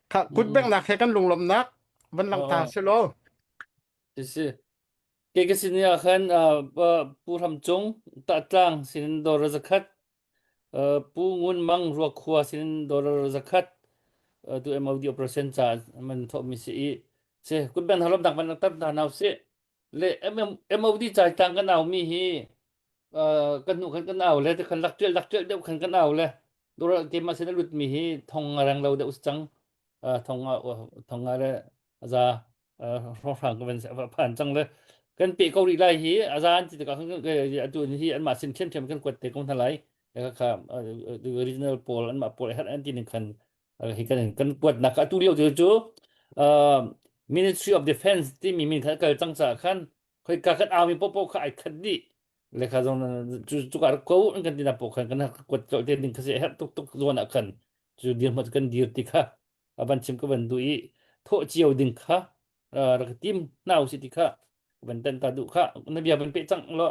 Kha kutbengnak he kan lunglawmhnak van langhter Oh si law. si si ke ka sin ah khan Pu Hram Cung Tahtlang sinin dollar zakhat Pu Ngun Mang Ruakhua sinin dollar zakhat tu MOD operation ca man thawhmi si i si kutbeng halomnak van langhter hna nau si Le MOD caitlang kan aumi hi kan hnu khan kan au le te khan lak ṭial lak ṭial deuh khan kan au le dora keimah sin a lutmi hi thong a reng lo deuh cang thong thong nga le za hrawnghrang ka van phan cang le kan pe ko rih lai hi a za an ti tikah atu hi anmah sin ṭhiamṭhiam kan kuat te ko hna lai kha regional pawl anmah pawl herh an ti ning khan hi kan kan kuatnak atu lio cu cu Ministry of Defense timi min kha kal cang caah khan khoika kan aumi popo kha ai khat dih le kha zong cu cuka ko an kan tina po khan kan kuat colh te ding kha si herh tuk tuk zawn ah khan cu dirhmun kan dir ti kha a van chim ka van duh i thawh cio ding kha rak tim hna usih ti kha van tan ta duh kha na bia van pe cang lo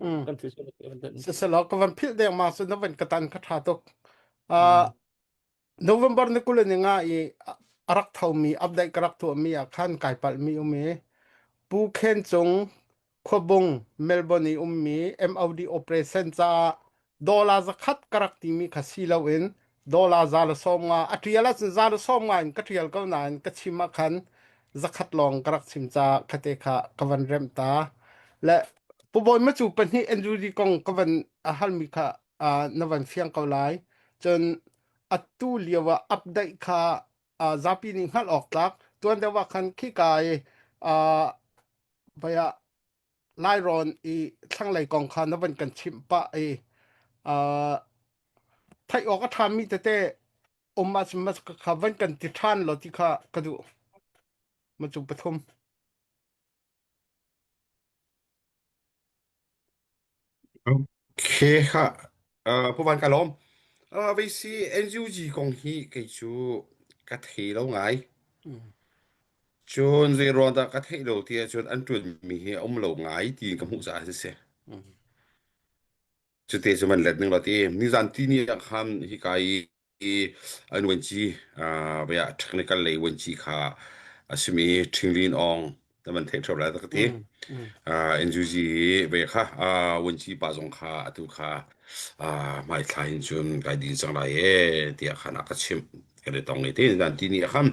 Mm. kan thil van tan Siselaw ka van philh deng ma cu na van ka tan kha tha tuk. Uh, November ni 20 ni nga i a rak thomi update ka rak tuahmi ah khan kai palhmi um i Pu Khen Cung Khuabung Melbourne i ummi MOD operation caah dollar zakhat ka rak timi kha si loin dollar 150 a ṭial ahcun 150 in ka ṭial ko nain ka chim ah khan zakhat lawng ka rak chim caah khate kha ka van remh ta. Le Pu Bawi Macu pahnih NUG kong ka van a halmi kha uh, na van fiang ko lai. Cun atu lio ah update kha uh, zapi nih hngalh awk tlak tuan deuh ah khan khika i uh, vai ah Lairawn i thlanglei kong kha na van kan chimh pah i uh, theih awk a ṭhami tete um ahcun mas kha van kan ti ṭhan law ti kha ka duh. Macu pathum. Okay kha uh, Pu Van ka lawm. Uh, VC NUG kong hi kei cu ka thei lo ngai. Mm. Cun zei ruang dah ka theih lo ti ahcun an ṭuanmi hi a um lo ngai tiin ka hmuh caah siseh. Mm. Cute cu man let ning lo ti. Nizan tini ah khan hika i an vuanci bia technical lei vuanci kha a simi Ṭhinglin Aung na man theih ṭheo lai ka ti. Mm. Mm. NUG ve kha vuanci pa zong kha atu kha hmaithla hin cun kai din cang lai e tiah khan a ka chimh. Kan i tong i te nan ti ni a kham.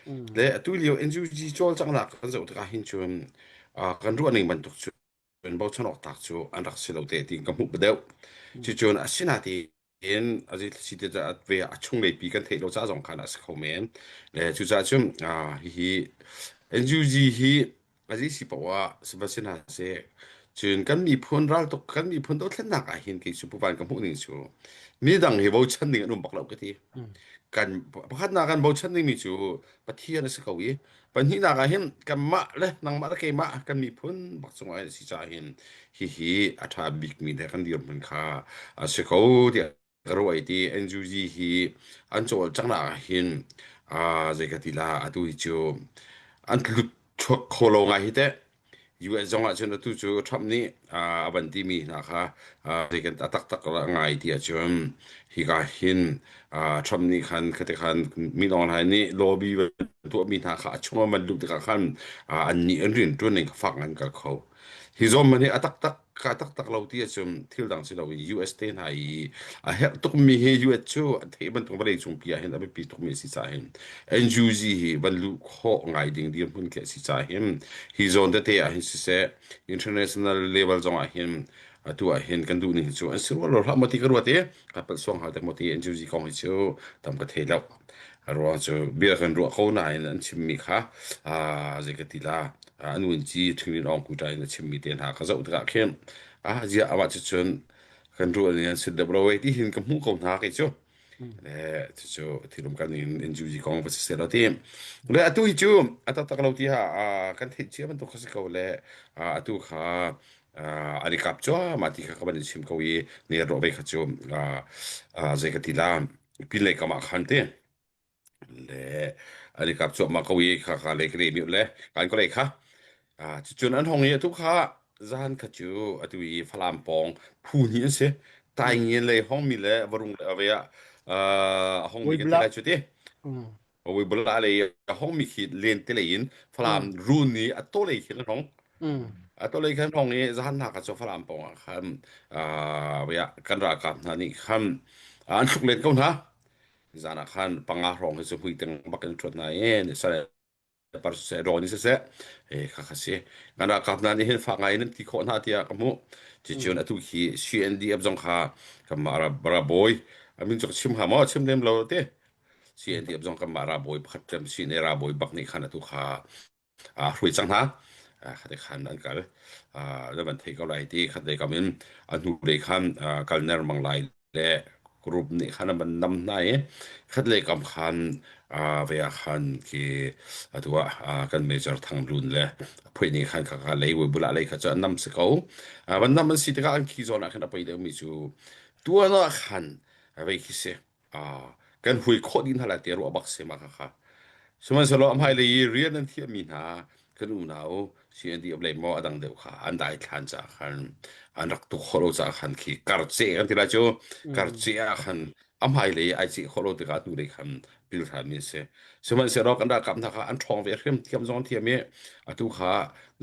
Mm. Le atu lio NUG cawlcanghnak kan zoh tikah hin cun kan ruah ning bantuk cu in bochan awk tak cu an rak si lo te tiin ka hmuh deuh. Mm. Cucun asinatiin azi si te ve a chunglei pi kan theih lo ca zong khan a si kho men. Le cucaah cun hihi NUG hi azi si poah sihmanhsehlaw hna seh cun kan miphun raltuk kan miphun dothlennak ah hin kei cu pupan ka hmuh ning cu midang hi bochan ding an um bak lo ka ti. Mm. Kan pakhatnak kan bochan dingmi cu Pathian a si ko i Pahnihnak ah hin kanmah le nangmah le keimah kan miphun bak cungah hin a si caah hin hihi a ṭha bikmi le kan dirhmun kha a si ko tiah ka ruah i ti NUG hi an cawlcanghnak ah hin aa zei ka ti la atu hi cu an tlut chuak kho lo ngai hi teh. US zong ah cun atu cu Trump nih a van timi hna kha zei kan a taktak ngai ti ahcun hika hin Trump nih khan khate khan Min Aung Hlaing nih lobby tuahmi hna kha a chung ah van luh tikah khan an nih an rian ṭuan ning kha fak ngan kal kho. Hi zawn man hi a taktak ka taktak lo ti ahcun thil dang si lo in US te hna i a herh tukmi hi US cu an theih bantuk vawlei cungpi ah hin a biapi tukmi a si caah hin NUG hi van luh khawh ngai ding dirhmun khi a si caah hin hi zawn tete ah hin siseh international level zong ah hin atu ah hin kan duh ning cu an si rua lo hlah maw ti ka ruat i ka palh suang hau dek maw ti NUG kong hi cu tam ka thei lo. A ruang cu bia kan ruah ko nain an chimmi kha zei ka ti la an vunci ṭhingrin awng kuṭa in a chimmi te hna ka zoh tikah khin ah ziah amah cucun kan ruah ning an si deuh lo ei ti hin ka hmuh ko hna kei cu Mm. le cucu thilum kan in NUG kong va si seh lo ti le atu hi cu a taktak lo ti ha kan theih cia bantuk kha si ko le atu kha an i kap cuahmah ti kha ka van in chim ko i ne ruah ve kha cu zei ka ti la pinlei kam ah khan te le an i kap cuahmah ko i kha kha le ka le mi le kan ko lei kha cucun an hong i atu kha zan kha cu atu i Falam pawng phu hnih an si Mm. Taingin lei hongmi le Varung le ave ah a hongmi kan ti Buiblap. lai cu ti Mm. Bula lei a hongmi khi len te lei in Falam Mm. run i a to lei khi an hong Mm. a to lei khan hong i zahan hna kha cu Falam pawng ah khan kan ralkap hna nih khan an thluk len ko hna zan ah khan panga hrawng hi cu hmuiteng bak in ṭhuat hna i sal par siseh rawn in siseh kha kha si kan ralkap hna nih hin fak ngai in an ti khawh hna tiah ka hmuh cucun Mm. atu khi CNDF zong kha kanmah rabawi amin cu ka chim hnga maw chim lem lo te Mm. CNDF zong kanmah rabawi pakhat ṭem CNA rabawi bak nih khan atu kha hruai cang hna. Khate khan an kal. Na van thei ko lai ti khat lei kam in a hnu lei khan kalner mang lai le group nih khan an van nam hna i khat lei kam khan ve ah khan khi atu ah kan major Thang Lun le phui nih khan kha kha lei bula lei kha cu an nam si ko. Van nam an si tikah an khi zawn ah khan a poi deuhmi cu tuan ah khan vei khi si. Kan hui khawh dih hna lai ti ruah bak si ma kha. Sihmanhsehlaw a hmailei i rian an thiahmi hna kan unau CNDF lei maw a dang deuh kha an daithlan caah khan an rak tuk khawh lo caah khan khi karceh kan ti lai cu Mm. karceh ah khan A hmailei ai cih khawh lo tikah hnulei khan pil ṭhanmi a si. Sihmanhsehlaw kan ralkap hna kha an ṭhawng ve hrim thiam zong an thiam i atu kha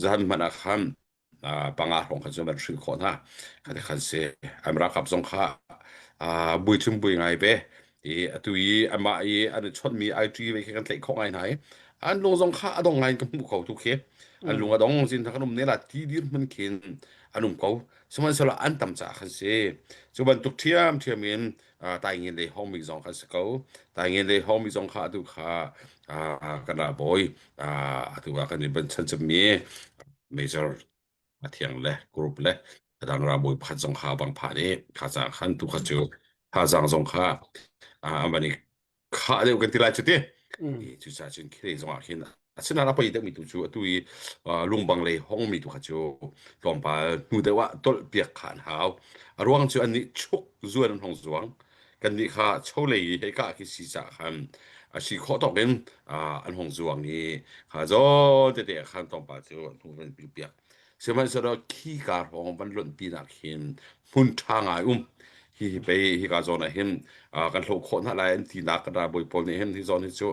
zan hmanh ah khan panga hrawng khan cun an hrilh khawh hna. Khati khan si. An ralkap zong kha bui thum bui ngai ve. I atu i amah i an i chawnhmi IT ve khi kan tlaih khawh ngai hna i an lung zong kha a dong ngai in ka hmuh ko tu khi. An lung a dong zin kan um ne la ti dir hmun khin an um ko. Sihmanhsehlaw an tam caah khan si. Cu bantuk ṭhiamṭhiam in taingin lei hawngmi zong kan si ko. Taingin lei hawngmi zong kha atu kha kan ralbawi atu ah kan i banchan cemmi major a thiang le group le a dang ralbawi pakhat zong kha bang phah nih kha caah khan tu kha cu thazaang zong kha an van i khah deuh kan ti lai cu ti. Cucaah cun khirei zong ah khin asinain a poi deuhmi tu cu atu i lungbang lei hongmi tu kha cu tlawmpal hnu deuh ah tolh piak kha an hau. A ruang cu annih chuk zuan an hong zuang. Kannih kha cholei i hei kah khi si caah khan a si khawh tawk in an hong zuang i kha zawn tete ah khan tlawmpal cu an hung van pil piak. Sihmanhsehlaw khika hrawng van lonh pinah khin hmun ṭha ngai um. Hi hi pei hika zawn ah hin kan hloh khawh hna lai an tinak kan ralbawi pawl nih hin hi zawn hi cu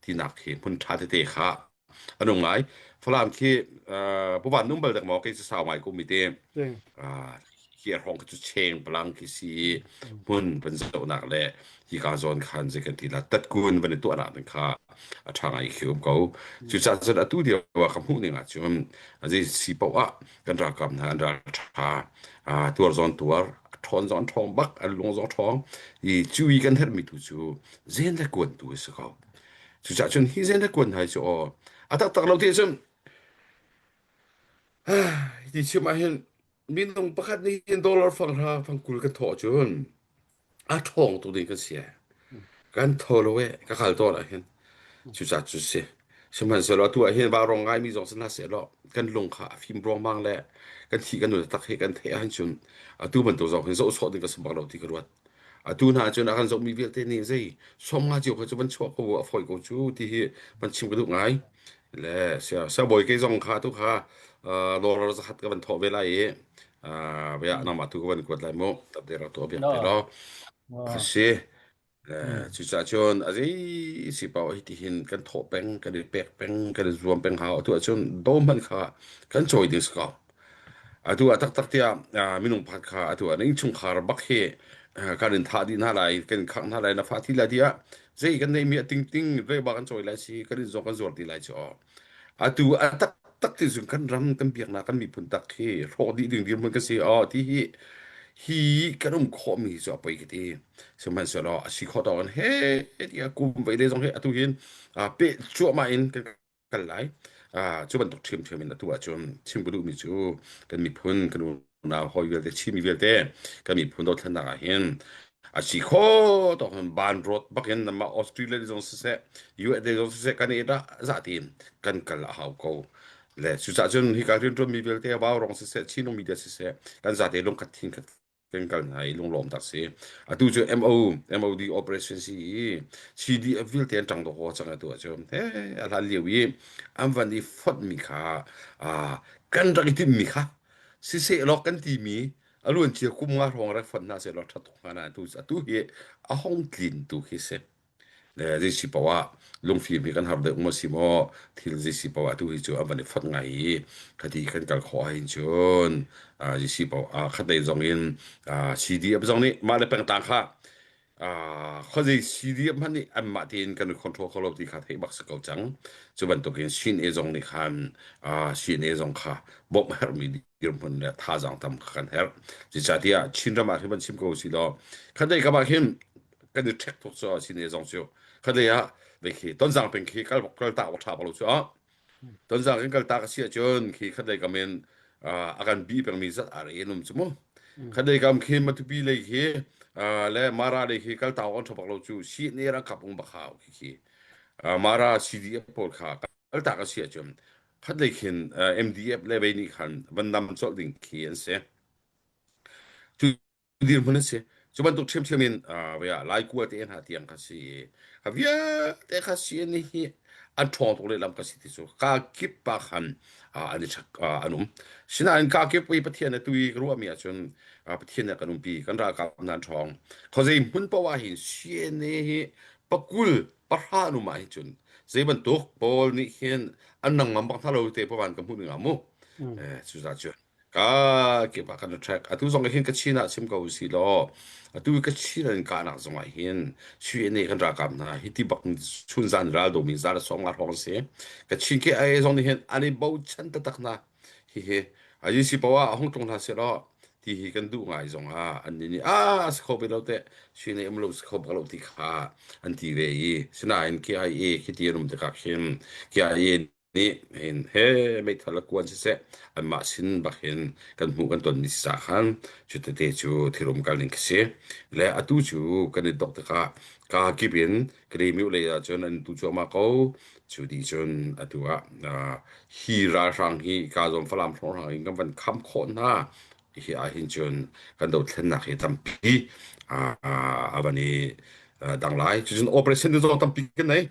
tinak hi hmun ṭha tete kha an um ngai. Falam khi Pu Van um bal dek maw kei cu sau ngai ko mi te. Hi hrawng khi cu cheng palang khi si i hmun van zohnak le hika zawn khan zei kan ti la tatkun van i tuahnak ding kha a ṭha ngai khi um ko. Cucaah cun atu lio ah ka hmuh ning ahcun zei si paoh ah kan ralkap hna an ral ṭha tuar zawn tuar a ṭhawn zong ṭhawng bak an lung zong ṭhawng i cu i kan herhmi tu cu zen le kuan tu a si ko. Cucaah cun hi zen le kuan hna hi cu aw a taktak lo ti cun ti chim ah hin minung pakhat nih hin dollar fang hra fang 20 kan thawh cun a ṭhawng tuk ding kan si kan tho lo e ka kal tawn ah hin cucaah cu si sihmanhsehlaw atu ah hin vaurawng ngaimi zong si hna sehlaw kan lung kha a fim ruangmang le kan thi kan nun tak hi kan theih ahhin cun atu bantuk zong hin zoh sawh ding ka si bak lo ti ka ruat atu hna cun a kan zohmi vialte nih zei 50 cio kha cu van chuah ko a fawi ko cu ti hi van chim ka duh ngai le sia siangbawi kei zong kha tu kha dollar zakhat ka van thawh ve lai i bia nangmah tu ka van kuat lai mu tabde rak tuah biak te law a si cucaah cun a zei si paoh hi tihin kan thawh peng kan i pek peng kan i zuam peng hau atu ahcun do hmanh kha kan cawi ding si ko atu ah taktak tiah minung pakhat kha atu ah na innchungkhar bak hi kan in thah dih hna lai kan in khangh hna lai na fa thi lai tiah zei kan neihmi a tingting reba kan cawi lai si kan in zong kan zuar ti lai cu atu a taktak ti cun kan ram kan biaknak kan miphun tak hi hrawh dih ding dirhmun kan si aw ti hi hi kan um khawhmi cu a poi ka ti sihmanhsehlaw a si khawh tawk in he tiah kum vei le zong hi atu hin peh cuahmah in kan kal lai cu bantuk ṭhiamṭhiam in atu ahcun chim ka duhmi cu kan miphun kan unau hawi vialte Chinmi vialte kan miphun dothlennak ah hin a si kho tawk in ban road bakin namah Australia zong siseh USA zong siseh kan i dah za tiin kan kal a hau ko le cucaah cun hika rianṭuanmi vialte vaurawng siseh Chinung media siseh kan zate lungkhat thin khat kan kal hna i lunglawm tak si atu cu MO MOD operation si i CDF vialte an ṭang dawh cang atu ahcun he a hlan lio i an van i fonhmi kha kan rak i timhmi kha siseh law kan timi a luancia kum nga hrawng rak fonh hna sehlaw ṭha tuk hnga nain atu atu hi a hong tlin tu khi si. Le zei si paoh ah lungfim hi kan har deuh maw si maw thil zei si paoh ah atu hi cu a van i fonh ngai i khati kan kal khawh ahhin cun zei si paoh ah khatlei zong in CDF zong nih mah le pengtlang kha khuazei CDF hmanh nih anmah tein kan i control kho lo ti kha theih bak si ko cang. Cu bantukin CNA zong nih khan CNA zong kha bawmh herhmi dirhmun le thazaang tam kha kan herh. Zeicahtiah Chinram ah hin van chim ko si law khatlei kam ah khin kan i ṭhek tuk cu CNA zong cu khatlei ah vei khi Tonzang peng khi kal kal tak awk ṭha bak lo cu Tonzang in kal tak a si ahcun khi khatlei kam in a kan bi pengmi zat ar in um cu mu khatlei kam khi Matupi lei khi le Mara lei khi kal tak awk an ṭha bak lo cu CNA ralkap um bak hau khi khi Mara CDF pawl kha kal tak a si ahcun khatlei khin MDF le vei nih khan van nam colh ding khi an si. Cu dirhmun an si. Cu bantuk ṭhiamṭhiam in vei Lai kua te hna tiang kha si i kha vialte kha si ni hi an ṭhawng tuk lehlam ka si ti cu ka kip pa khan an i an um. Sinain ka kip i Pathian atu i ka ruahmi ahcun Pathian nih a kan umpi kan ralkap hna an ṭhawng. Khuazei hmun paoh ah hin CNA hi pakul pahra an um ah hin cun zei bantuk pawl nih hin an nang ngam bak hna lo te pawan ka hmuh ning ah mu. Cucaah cun Ka kip ah kan track. Atu zong hin Kachin ah chim ko usih law atu Kachin an kahnak zong ah hin CNA kan ralkap hna hi ti bak chun zan ral domi za le sawm nga hrawng si. Kachin KIA zong nih hin an i bochan taktak hna. Hihi UC poah hung tlung hna seh law ti hi kan duh ngai zong ah an nih nih ah si kho ve lo teh CNA um lo si kho bak lo ti kha an ti ve i sinain KIA khi ti an um tikah khin KIA nih hin he meithal a kuan siseh anmah sin bak hin kan hmuh kan ton mi si ca khan cu tete cu thirum kal ning khi si le atu cu kan i dok tikah ka kip in Kremio lei ah cun an tu cuahmah ko cu dih cun atu ah hi ralhrang hi ka zawn Falam hrawnghrang in kan van kham khawh hna hi ah hin cun kan dothlennak hi tampi a van i dang lai cucun operation zong tampi kan nei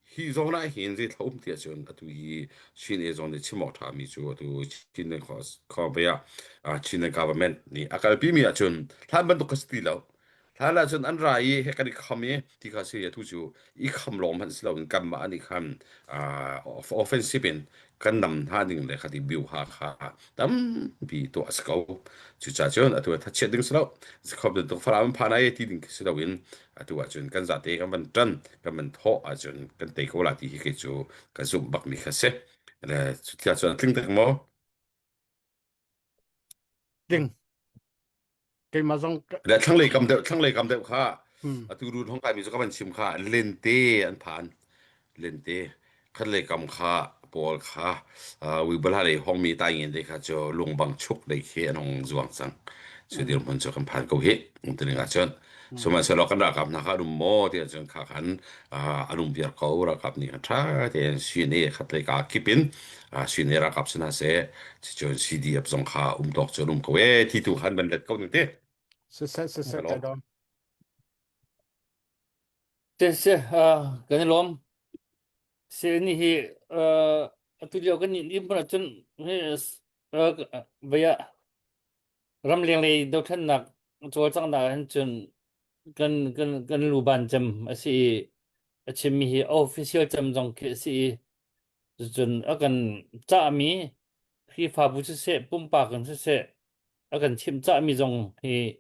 Hi zawn ah hin zeithla um ti ahcun atu hi Chin e zawn nih chim awk ṭhami cu atu Chin khuapi ah Chin government nih a kalpimi ahcun hlan bantuk kha si ti lo. Hlan ahcun an ra i he kan i kham i ti kha si atu cu i kham lawng hmanh si loin kanmah nih khan offensive in kan nam hna ding le khati biuha kha tampi tuah a si ko. Cucaah cun atu ah thachiat ding si lo. Khop bantuk Falam an phan ai ti ding khi si loin atu ahcun kan zate kan van ṭan kan van thawh ahcun kan tei ko la ti hi kei cu ka zumh bakmi kha si. Le cutia cun a tling tak maw? Tling. Keimah zong Le thlanglei kam deuh thlanglei kam deuh kha hmm. atu run hong kaimi cu ka van chim kha lente an phan lente khatlei kam kha pawl kha wibala lei hongmi taingin te kha cu lungbang chuk lei khi an hong zuang cang cu dirhmun cu kan phan ko hi tining ah cun sihmanhsehlaw kan ralkap hna kha an um maw tiah cun kha khan an um viar ko ralkap nih khan ṭha tein sine khatlei ka kip in sine ralkap si hna seh cun CDF zong kha um tawk cu an um ko e ti tu khan van let ko ning ti Siseh siseh Hello. kai dawm. Si kan i lawm. Si ni hi atu lio kan nih hmun ahcun hi vei ah ramleng lei dothlennak cawlcanghnak ah hin cun kan kan kan luban cem a si i a chimmi hi official cem zong khi a si i cucun a kan cahmi Khrihfabu siseh pumpak in siseh a kan chimh cahmi zong hi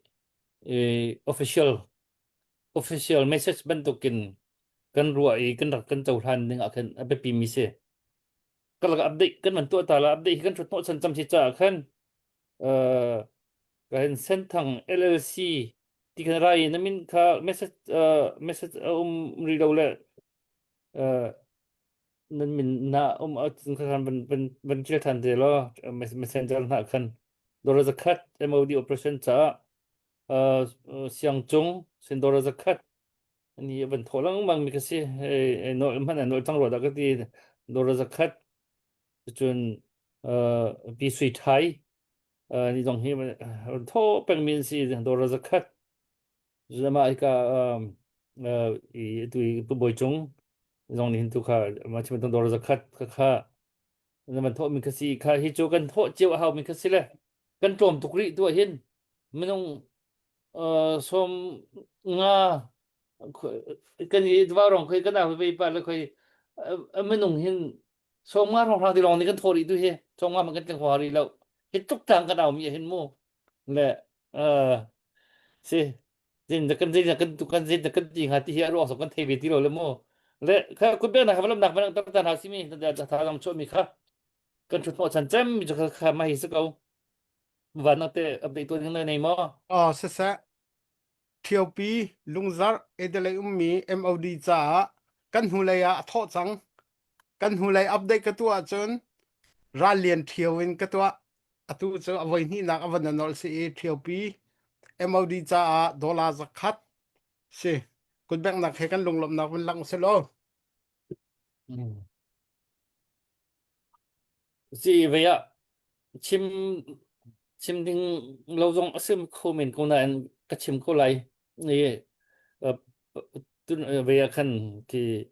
official official message bantukin kan ruah i kan rak kan cohlan ding ah khan a biapi mi si. Ka lak update kan van tuah ta la update hi kan thut hnawh chan cam si caah khan uh, kan Senthang LLC ti khan rai na min kha message uh, message a um ri lo le uh, nan min na um a khan van van van kil than te lo messenger na khan dollar zakhat MOD operation caah siangcung sindawr zakhat ni van thaw lengmang mi ka si nawl hmanh an nawl cang rua dah ka ti dawr zakhat cun pi sui thai ni zong hi thaw peng mi an si dawr zakhat zama ka i tu pu boi cung zong ni hin tu kha ma chim dawr zakhat kha kha na van thawh mi ka si kha hi cu kan thawh cio a hau mi ka si le kan tlawm tuk rih tu ah hin minung sawm nga kan i rong khoi kan au ve pa le khoi minung hin sawm nga rong rang ti long ni kan thaw rih tu hi sawm nga man kan tling hwa rih lo hi tuk tang kan au mi hin mu le si zin kan zin kan tu kan zin kan ti nga ti hi aro so kan thei ve ti lo le mu le kha kun pe na kha lam nak ban tak tan ha si mi ta tha lam cho mi kha kan thut mo chan cem mi kha kha ma hi se ko van te update tu ding nei maw Oh, siseh. Ṭhiopi, Lungzarh, Adelaide ummi MOD caah kan hnulei ah a thawh cang. Kan hnulei update ka tuah ahcun ral lian ṭhio in ka tuah. Atu cu a voi hnihnak a van a nolh si i ṭhiopi MOD caah dollar zakhat si. Kutbengnak he kan lunglawmhnak vun lang usih law. Si vei ah chim chim ding lo zong a sim kho men ko nain. ka chim ko lai. I tun ve ah khan khi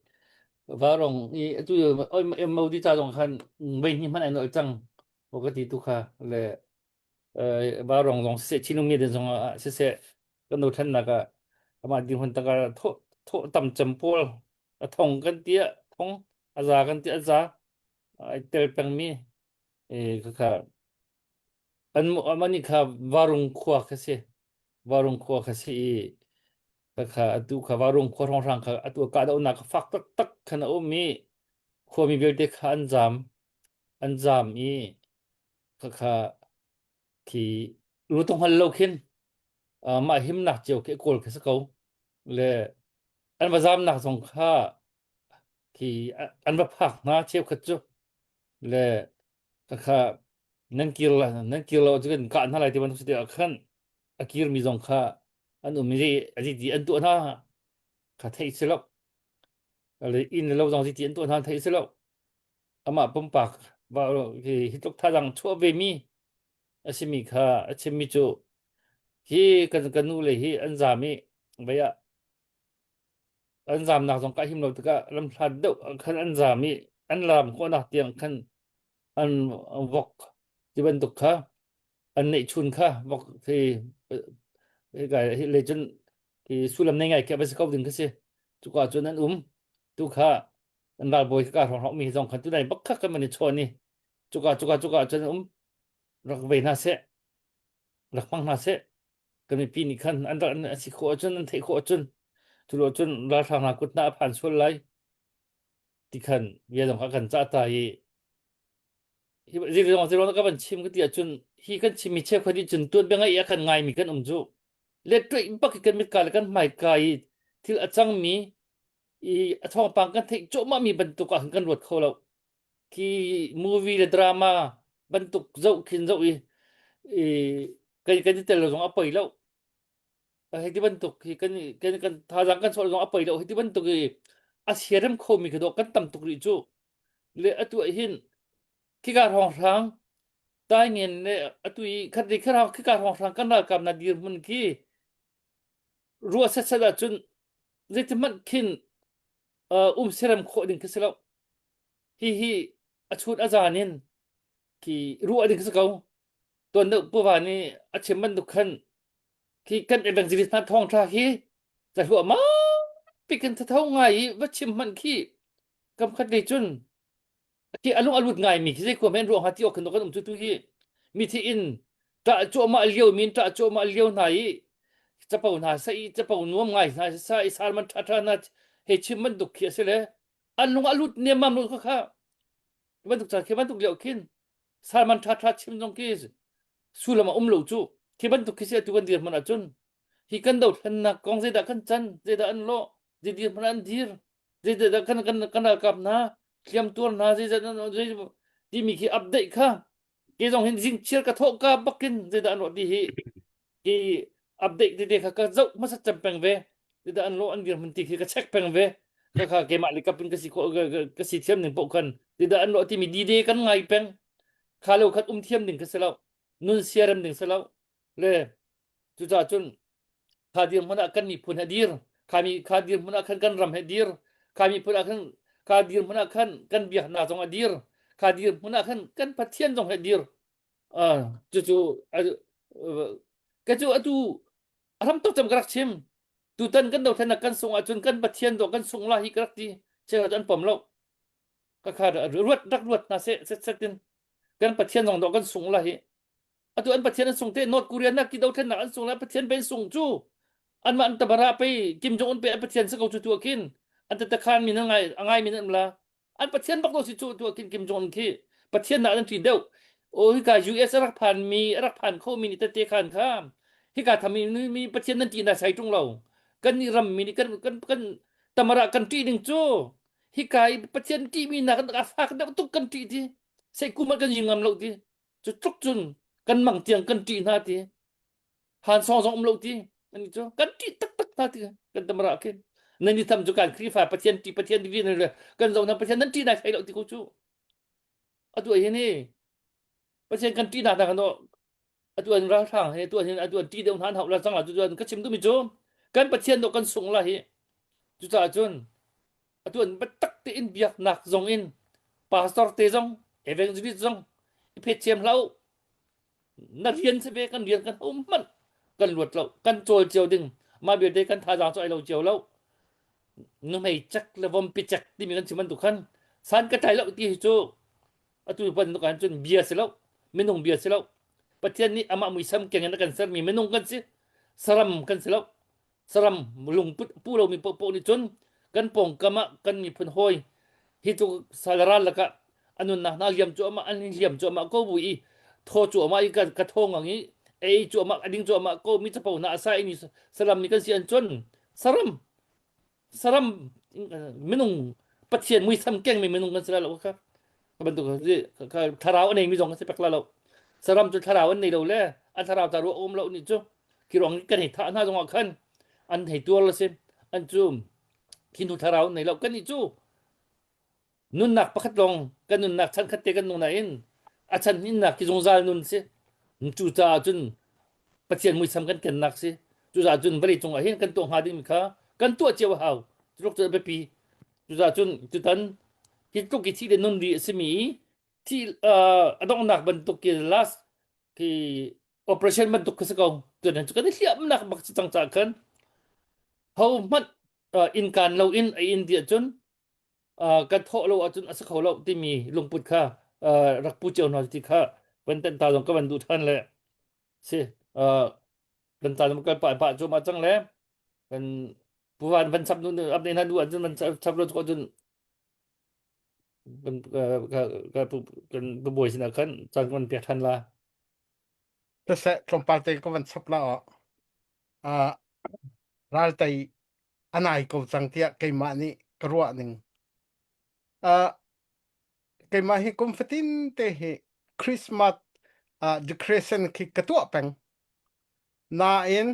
varong i atu oi modi ca zong khan vei hnih hmanh ai nolh cang ko ka ti tu kha le varong zong siseh Chinlung mi den zong ah siseh kan no thannak ah amah dirhmun taka tho tho tam cem pawl a thong kan tia thong a za kan ti a za ai tel pengmi e kha an amani kha varung khua kha si Varung khua kha si i khakha atu kha Varung khua hrawnghrang kha atu kahdohnak kha fak taktak khan a um i khuami vialte kha an zaam an zaam i khakha khi lutung hngal lo khin uh, mah himnak cio khi kawl khi si ko le an va zaamnak zong kha khi an va phak hna cheukhat cu le khakha nan kir la nan kir lo cu kan kah hna lai ti bantuk si tikah khan a kirmi zong kha an um i a ti an tuah hna kha theih si lo le inn le lo zong ti an tuah hna theih si lo amah pumpak va hi hi tluk thazaang chuah ve mi a simi kha a chimmi cu hi kan kan nu le hi an zam i vei ah an zamnak zong ka him lo tikah lamhlat deuh khan an zam i an lam khawhnak tiang khan an vok ti bantuk kha an neihchun kha vok hi hi le cun hi sullam nei ngai khi a va si ko ding kha si cuka cun an um tu kha an ralbawi ka hrawng mi zong khan tunai bak kha kan man i chawn i cuka cuka cuka cun um rak ve hna seh rak hmang hna seh kan mipi nih khan an rak an si khawh ahcun an theih khawh ahcun cu lo cun ralhrang hna kut hna a phan sual lai ti khan bia zong kha kan cah ta i hi zirong zirong ka van chim ka ti ahcun hi kan chimmi cheukhat nih cun tuan bia ngai a kan ngaimi kan um cu le tuih bak kan mit ka le kan hmai ka i thil a cangmi i a thawngpang kan theih cuahmah mi bantuk ah kan ruat kho lo khi movie le drama bantuk zoh khin zoh i i kan kan i tel lo zong a poi lo hei ti bantuk hi kan kan kan thazaang kan chuah zong a poi lo hei ti bantuk i a siarem khomi khi dawh kan tam tuk rih cu le atu ah hin khika hrawnghrang taingen le atu i khat ri khara khika hrawnghrang kan ralkap na dirhmun khi ruah setset ahcun zeiti hmanh khin um siarem khawh ding khi si lo hi hi a chun a zan in khi ruah ding si ko tuan deuh puva nih a chim bantuk khan khi kan evangelist hna thawngṭha khi ca hluahmah pikin thatho ngai i va chim hmanh khi kam khat lei cun khi alung alut ngai mi khi zei khua men ruang ha ti ok kan um cu tu hi mi thi in ṭah cuahmah lio min ṭah cuahmah lio hna i capo hna sa i capo nuam ngai hna sa i salman ṭha ṭha hna he chim bantuk khi a si le an lung alut niammam lo kha kha bantuk ca khi bantuk lio khin salman ṭha ṭha chim zong khi sullam a um lo cu khi bantuk khi si atu kan dir hmanh ahcun hi kan dothlennak kong zeidah kan can zeidah an lawh zei dir hmanh an dir zeidah kan kan kan ralkap hna hliam tuar hna zeizat an zei timi khi update kha ke zong hin zing chiar ka thawh ka bakin zeidah an rawh ti hi ki update tete kha ka zoh hmasa cem peng ve zeidah an lawh an dir hmun ti khi ka check peng ve ka kha keimah le kapin ka si khawh ka si thiam ning poh khan zeidah an lawh timi dide kan ngai peng kha lo khat um thiam ding ka si lo nun siarem ding si lo le cucaah cun kha dirhmun ah kan miphun he dir kha mi kha dirhmun ah khan kan ram he dir kha miphun ah khan kha dirhmun ah khan kan biaknak zong a dir kha dirhmun ah khan kan pathian zong he dir uh, cucu ka cu atu a ram tuk cam ka rak chim tutan kan dothlennak kan sung ahcun kan pathian dawh kan sung la hi ka rak ti cheu an pom lo ka kha ruat rak ruat hna seh set set in kan pathian zong dawh kan sung la hi atu an pathian an sung te North Korea nak ki dothlennak an sung la pathian pe sung cu anmah an tabara pe Kim Jong Un pe an pathian sa ko cu tu khin an tatakhan min ngai angai min an la an pathian bak do si cu tu khin Kim Jong Un khi pathian na an ṭi deuh o hika US a rak phan mi a rak phan kho mi ni tete khan kha hika thami mi pathian nan ṭi na sai ṭung lo kan ni ram mi ni kan kan kan tamara kan ṭi ding cu hika i pathian ṭi mi na kan a fak deuh tuk kan ṭi ti sei kum kan yin ngam lo ti cu tluk cun kan mang tiang kan ṭih hna ti han song zong um lo ti ani cu kan ṭih taktak hna ti kan tamara khin nan ni tham cu kan Khrihfa Pathian ṭih Pathian ti le kan zoh hna Pathian nan ṭih nai thai lo ti ko cu atu hi ni Pathian kan ṭih hna hna kan. Atu an ralhrang he tu hin atu an ṭih deuh hna an hauh la cang la cu ka chim duhmi cu kan Pathian dawh kan sung la hi. Cucaah cun atu an biatak tein biaknak zong in pastor te zong evangelist zong i phet thiam hlah u. Na rian si ve kan rian kan um hmanh kan luat lo kan cawl cio ding mah vialte kan thazaang cu ai lo cio lo nuhmei cek le vompi cek timi kan chim bantuk khan san ka tlai lo ti hi cu atu bantuk ah cun bia si lo minung bia si lo Pathian nih amah muisam keng in a kan sermi minung kan si saram kan si lo saram lungput pu lomi paohpaoh nih cun kan pawngkam ah kan miphun hawi hi cu salral lakah a nunnak hna liam cuahmah an hliam cuahmah ko bu i thaw cuahmah i ka thaw ngang i ei cuahmah a ding cuahmah ko mi capo hna a sa i mi saram nih kan si an cun saram saram minung pathian muisam kengmi minung kan si lai lo kha bantuk thlarau a neimi zong kan si pek la lo saram cu thlarau an nei lo le an thlarau ta ruah um lo nih cu khi ruang kan hei thah hna zongah khan an hei tuar la si an cu khi hnu thlarau an nei lo kan nih cu nunnak pakhat lawng kan nunnak chan khat te kan nung nain a chan hinnak ki zungzal nun si cu caah cun Pathian muisam kan kennak si cucaah cun vawlei cungah hin kan tuah hnga dingmi kha kan tuah cio a hau culuk cu a biapi cucaah cun tutan hi tluk i thih le nun ri a simi thi a donghnak bantuk ki last ki operation bantuk khi si ko tuan cu kan i hliamnak bak si cang caah khan ho hmanh inn kaan lo in a inn ti ahcun kan thawh lo ahcun a si kho lo timi lungput kha rak pu cio hna ti kha van tenh ta zong ka van duh than le si kan ta zong kal pah pah cu ma cang le kan puvan van chap nu ap ne na du ahcun van chap lo cun kan kan kan bawi sinah khan caan kan pek than la Siseh tlawmpal te ka van chap la ah ral tei a nai ko cang tiah keimah nih ka ruah ning. Uh, keimah hi kum fatin te hi Christmas uh, decoration khi ka tuah peng. Nain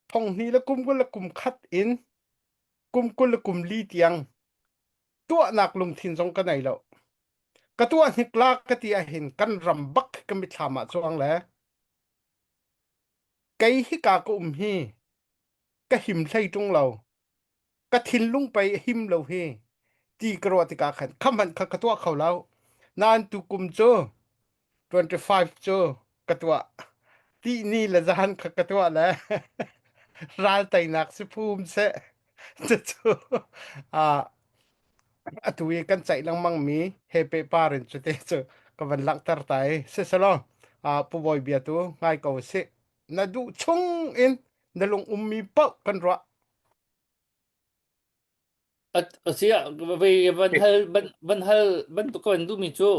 thong hnih le kum 20 le kum khat in kum 20 le kum li tiang tuahnak lungthin zong ka nei lo. Ka tuah hnik la ka ti ahhin kan ram bak ka mitthlam ah cuang le kei hika ka um hi ka him hlei ṭung lo. Ka thinlung pei a him lo hi ti ka ruah tikah khan kha hmanh kha ka tuah kho lo. Nain tukum cu 25 cu ka tuah. Tihni le zan kha ka tuah le ral teinak si phum seh. Cucu ah atu i kan ceih lengmang mi he pehpar in cute cu ka van langhter ta i siselaw ah Pu Bawi bia tu ngai ko sih. Na duh chung in na lung ummi paoh kan ruah. Asiah van hal van hal bantuk ka van duhmi cu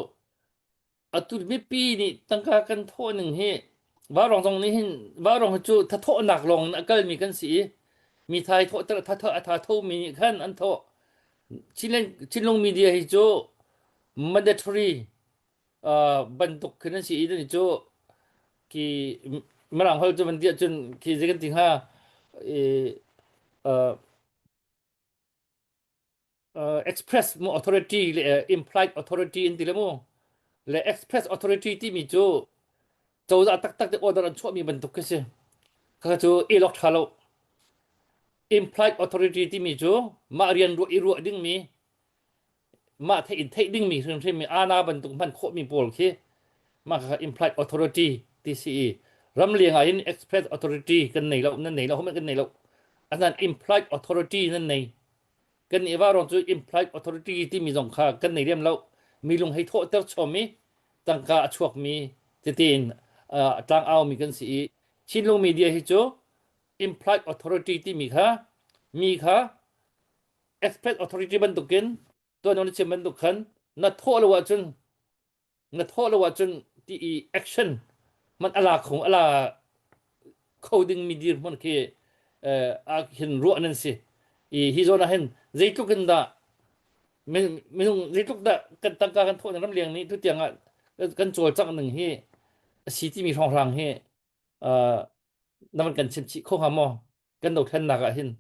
atu mipi nih tangka kan thawh ning hi vaurawng zong nih hin vaurawng hi cu thathawhnak lawng in a kalmi kan si i mi thai thawh ter tha a tha thomi nih khan an thawh Chinlung media hi cu mandatory bantuk khin an si i ni cu ki mirang holh cu van ti ahcun khi zei kan ti hnga i express mu authority le implied authority an ti le mu le express authority timi cu cozah taktak te order an chuahmi bantuk khi si kha cu elok tha lo implied authority timi cu mah rian ruah i ruah dingmi mah theih in theih dingmi hrimhrim mi ana bantuk hman khawhmi pawl khi mah kha implied authority ti si i ramleng ah hin express authority kan nei lo nan nei lo home kan nei lo anan implied authority nan nei kan i va rong cu implied authority timi zong kha kan nei lem lo mi lung hei thawhter chom i tangka a chuak mi tein tlang au mi kan si i Chinlung media hi cu implied authority timi kha mi kha express authority bantukin tuan na chim bantuk khan na thawh lo ahcun na thawh lo ahcun ti i action man ala kho ala kho ding mi dirhmun khi a hin ruah nan si i hi zawn ah hin zeitluk in dah minung zeitluk dah kan tangka kan thawh ram leng nih tu tiang ah kan cawlcangh ning hi a si timi hrawnghrang hi na van kan chim chih kho hnga maw kan dothlennak ah hin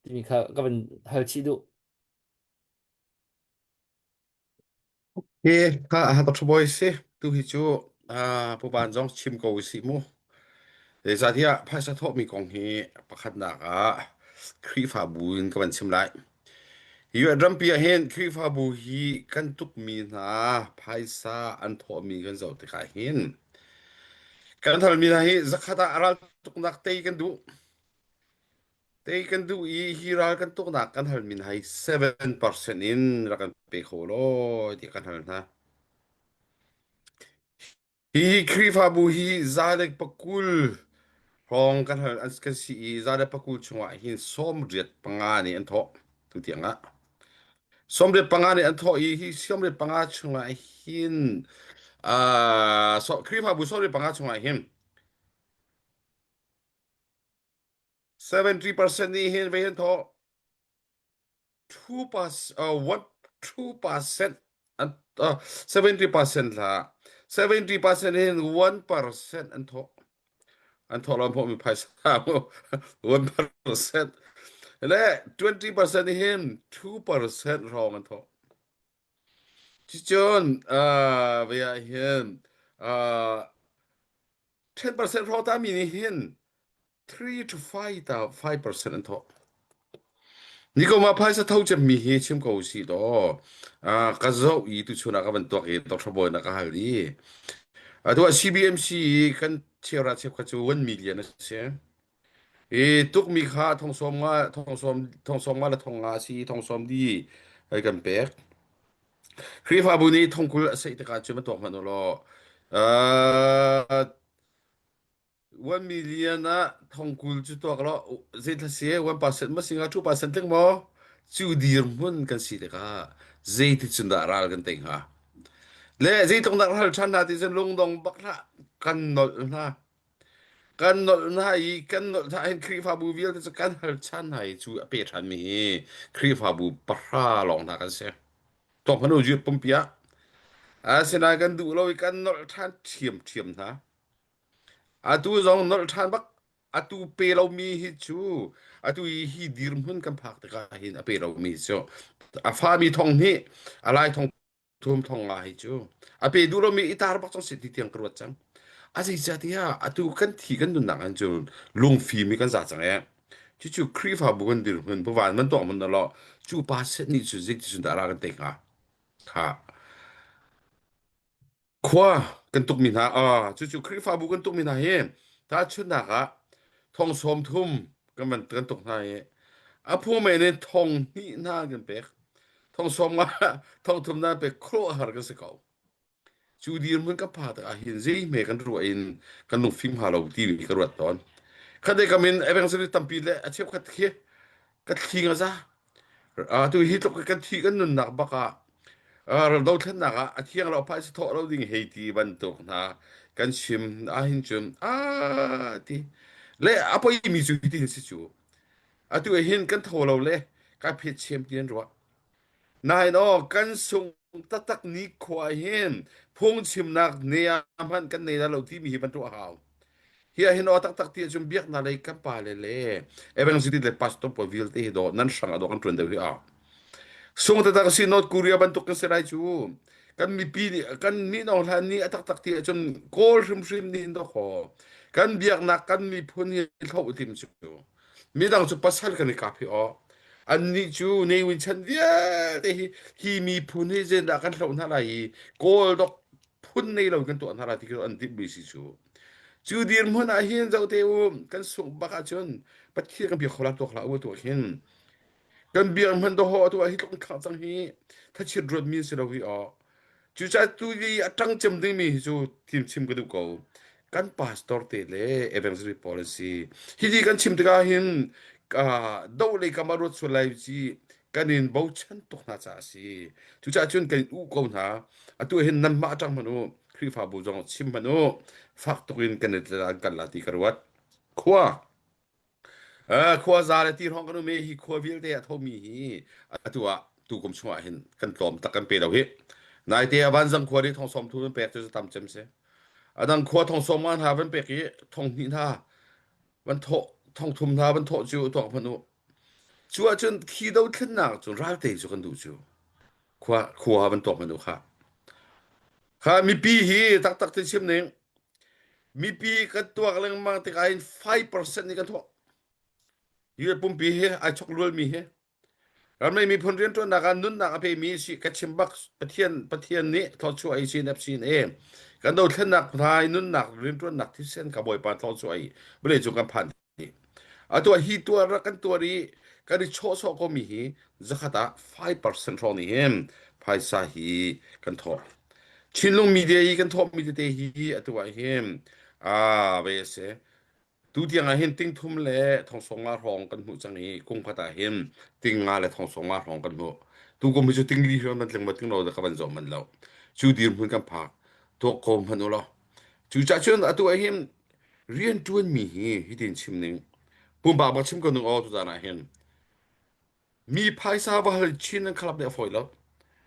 timi kha ka van hal chih duh. Hi kha Dr. Boy si tu hi cu. Ah, pupan zong chim ko usih mu. Zeicahtiah phaisa thawhmi kong hi pakhatnak ah Khrihfabu in ka van chim lai. Hi rampi ah hin Khrihfabu hi kan tukmi hna phaisa an thawhmi kan zoh tikah hin kan halmi hna hi zakhat ah ral tuknak tei kan duh. Tei kan duh i hi ral kan tuknak kan halmi hna hi 7% in rak kan pe kho law tiah kan hal hna. Hi Khrihfabu hi za le pakul hrawng kan hal an kan si i za le pakul chungah hin 75 nih an thawh tu tiang ah. 75 nih an thawh i hi 75 chungah hin uh, so, Khrihfabu 75 chungah hin 70% nih hin vei an thawh 2 uh, what 2% an uh, 70% la 70% hin 1% an thawh an thawh lo mi phaisa 1% le 20% hin 2% rong an thawh Cun uh, ve ah hin uh, 10% hrawng ta mi nih hin 3 to 5 ta 5% an thawh. Nikum ah phaisa tho cemmi hi chim ko usih law ah, ka zoh i tuchun ah ka van tuak i Dr. Bawi na ka hal i atu ah CBMC i kan cheuhra cheukhat cu 1 million a si. I tukmi kha thong sawm nga thong sawm thong sawm nga le thong nga a si i thong sawm di hei kan pek. Khrihfabu nih thong 20 a saih tikah cun va tuak hmanh u law uh, 1 million ah thongkul cu tuak law zeithla si 1% ma singa 2% tling maw cu dirhmun kan si tikah zeiti cun dah ral kan tei hnga le zeitluk nak hal ṭhan hna ti cun lungdong bak hlah kan nolh hna kan nolh hna i kan nolh hna hin Khrihfabu vialte cu kan hal ṭhan hna i cu a pe ṭhan mi hi Khrihfabu pahra lawng hna kan si tuak hmanh u pumpi ah asinain kan duh lo i kan nolh ṭhan ṭhiamṭhiam hna Atu zong nolh ṭhan bak atu pe lomi hi cu atu i hi dirhmun kan phak tikah hin a pe lomi cu a fami thong hnih a lai thong thum thong nga hi cu a pe duh lomi i tar bak cang si ti tiang ka ruat cang a zeicahtiah atu kan thi kan nunnak an cu lungfim hi kan za cang ee cucu Khrihfabu kan dirhmun puvan man tuak mun lo cu pa set nih cu zeiticun dah ra kan te hnga kha Khua kan tukmi hna, ah, cucu Khrihfabu kan tukmi hna hi tahchunhnak ah thong 30 kan van kan tuk hna i a phu men in thong hnih hna kan pek. Thong 50 thong thum hna pek khuaruahhar kan si ko. Cu dirhmun ka pha tikah hin zeihme kan ruah in kan lungfim hnga lo timi ka ruat tawn. Khat kam in evangelist tampi le a cheukhat khi ka thling a za. Atu hi tluk kan thi kan nunnak bak ah dothlennak ah a thiang lo phaisa thawh lo ding hei ti bantuk hna kan chim ahhin cun a ti le a poi mi cu hitin si cu atu hin kan tho lo le ka phet chem ti an ruah nain aw kan sung taktak ni khua hin phungchimnak ne ah hmanh kan nei lo timi hi van tuah hau Hi ah hin aw taktak ti ahcun biaknak lei kan pale le evangelist le pastor pawl vialte hi dawh nan hrang ah dawh kan ṭuan deuh hi a. Sung taktak si North Korea bantuk kan si lai cu. Kan mipi nih kan nih nong hlan nih a taktak ti ahcun Kawl hrimhrim nih hin dawh khaw. Kan biaknak kan miphun hi hloh tim cu. Midang cu pasal kan i kap hi aw. Annih cu Ne Win chan vialte hi hi miphun hi zeidah kan hloh hna lai i Kawl dok phun nei lo kan tuah hna lai ti khi an timhmi si cu. Cu dirhmun ah hin zoh te u kan sungh bak ahcun Pathian kan biak kho la tuak hlah u tuah hin kan biak hman do ho atu ah hi tluk khang cang hi thachiat ruat mi si lo hi aw cucaah tu i a ṭang cem dingmi hi cu thim chim ka duh ko kan pastor te le evangelist pawl an si hi ti kan chim tikah hin do lei kam ah ruat sual lai ci kan in bochan tuk hna caah a si cucaah cun kan in uh ko hna atu hin nanmah ṭang hmanh u Khrihfabu zong chim hmanh u fak tuk in kan i kan la ti ka ruat khua khua za le ti hrawng kan um i hi khua vialte a thomi hi atu ah tu kum chungah hin kan tlawm tak kan pe lo hi naite a vanzang khua nih thong sawm thu an pek cu tam cem si adang khua thong sawm nga hna van pek i thong hnih hna van thawh thong thum hna van thawh cu tuak hmanh u cu ahcun khi dothlennak cu ralte cu kan duh cu khua khua van tuak hmanh u kha. Kha mipi hi taktak te chim ning mipi kan tuak lengmang tikah hin 5% nih kan thawh. US pumpi hi ai chok lual mi hi ramlei miphun rianṭuannak ah nunnak a pemi si ka chim bak Pathian Pathian nih thluachuah i CNFCNA kan dothlennak hna i nunnak rianṭuannak thisen ka Bawipa thluachuah i vawlei cung kan phan dih. Atu ah hi tuar kan tuar i kan i chawhsawh komi hi zakhat ah 5% hrawng nih hin phaisa hi kan thawh. Chinlung media i kan thawhmi tete hi atu ah hin aa ve a si. Tutiang ah hin ting thum le thong sawm nga hrawng kan hmuh cang i kum khat ah hin ting nga le thong sawm nga hrawng kan hmuh. Tu kum hi cu ting li hrawng kan tling maw ting lo dah ka van zawm manh lo. Cu dirhmun kan phak. Tuak ko hmanh u law. Cucaah cun atu ah hin rianṭuanmi hi hitin chim ning. Pumpak bak chim ko ning aw tuzaan ah hin. Mi phaisa va hal chin an khalap nih a fawi lo.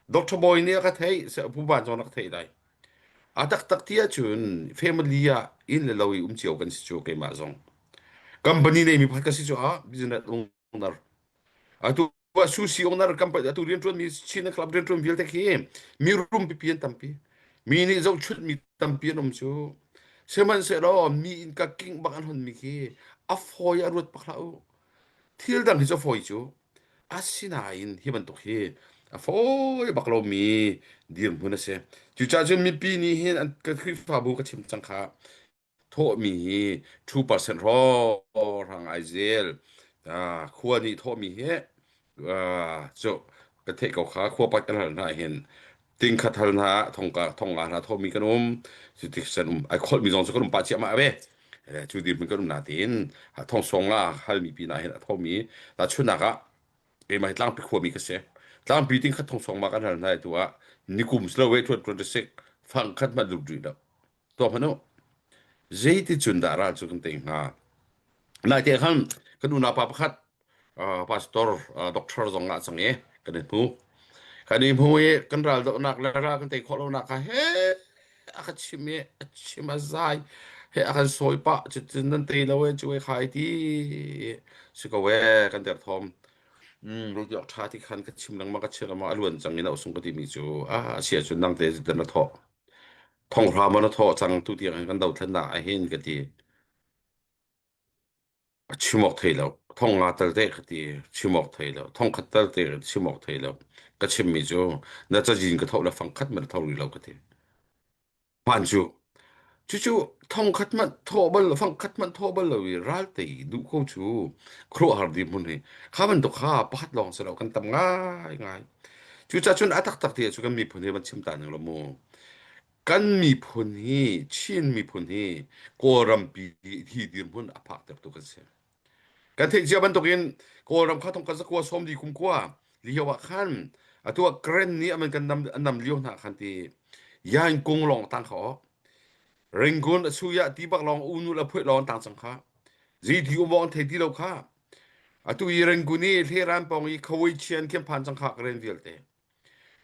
Dr. Bawi nih a ka theih, Pu Van zong a ka theih lai. A taktak ti ahcun family ah inn le lo i um cio kan si cu keimah zong. Company neimi pakhat ka si cu ah business owner. Atu ah sushi owner company atu rianṭuanmi Chin club rianṭuan vialte khi mi rum pipi an tampi. Mi nih zohchunhmi tampi an um cu. Sihmanhsehlaw mi inn ka king bak an honmi khi a fawi ah ruat bak hlah u. Thil dang hi cu a fawi cu. Asinain hi bantuk hi a fawi bak lomi dirhmun a si. Cucaah cun mipi nih hin an kan Khrihfabu ka chim cang kha thawhmi hi 2% hrawng ai zel. Ah, khua nih thawhmi hi ah, cu ka theih ko kha khua pat kan hal hna hin ting khat hal hna thong ka thong nga hna thomi kan um cu tik san um ai kholmi zong cu kan um pa chiah ma ve cu dir kan um na tin thong song nga halmi pi na hin a thomi ta chunak ah keimah hi tlangpi khuami ka si tlangpi ting khat thong song ma kan hal hna tu ah nikum slo we 2026 fang khat ma lut rih lo to hmanu zeiti cun dah ral cu kan te hnga nai te khan kan unau pa pakhat pastor doctor zong ah cang i kan i hmu kan i hmu i kan ral dohnak le ral kan tei khawh lonak kha he a ka chim i a chim a zai he a kan sawi pah cutin nan tei lo e cu e khai ti si ko e kan der thom mm ro ti tha ti khan ka chim lengmang ka chim lengmang a luan cang in a usung ka ti mi cu a sia cun nang te na thawh thong hra ma na thawh cang tu tiang kan dothlennak ah hin ka ti A chim awk thei lo. Thong nga tal te ka ti. Chim awk thei lo. Thong khat tal te chim awk thei lo. Ka chimmi cu na cazin ka tho le fang khat man tho rih lo ka ti. Hmaan cu. Cucu thong khat man thaw bal lo, fang khat man thaw bal lo i ral tei duh ko cu khuaruahhar dirhmun hi. Kha bantuk kha pakhat lawng si lo kan tam ngai ngai. Cucaah cun a taktak ti ahcun kan miphun hi van chim ta ning law mu. Kan miphun hi Chin miphun hi Kawlrampi hi dirhmun a phaktertu kan si. Kan theih cia bantukin Kawlram kha thong kan zakua sawm li kum kua lio ah khan atu ah Karen nih aman kan nam an nam lio hna khan ti Yan kung lawng tang kha ok Rangoon a suya ti bak lawng unu la phuai lawng tang cang kha zi ti um wong thei ti lo kha atu i Rangoon i hleran pong i khawei chian khiam phan cang kha Karen vialte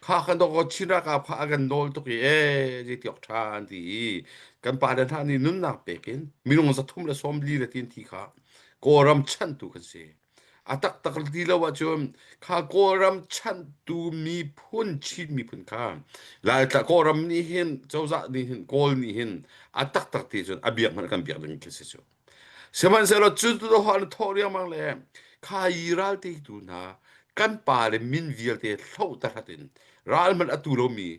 Kha kan dawk Chin ralkap kha a kan nawl tuk i ee zeitiawk ṭha an ti i kan pale hna nih nunnak pek in minung 340 le 40 le tin thi kha Kawlram chanhtu kan si. A taktak ti lo ahcun kha Kawlram chanhtu miphun Chin miphun kha Laitla Kawlram nih hin cozah nih hin Kawl nih hin a taktak ti cun a biak hmanh kan biak ding khi si cu. Sihmanhsehlaw cu tuah an thawh riangmang le kha i ral teitu hna kan pale min vialte hloh tahrat in ral hmanh a tu lomi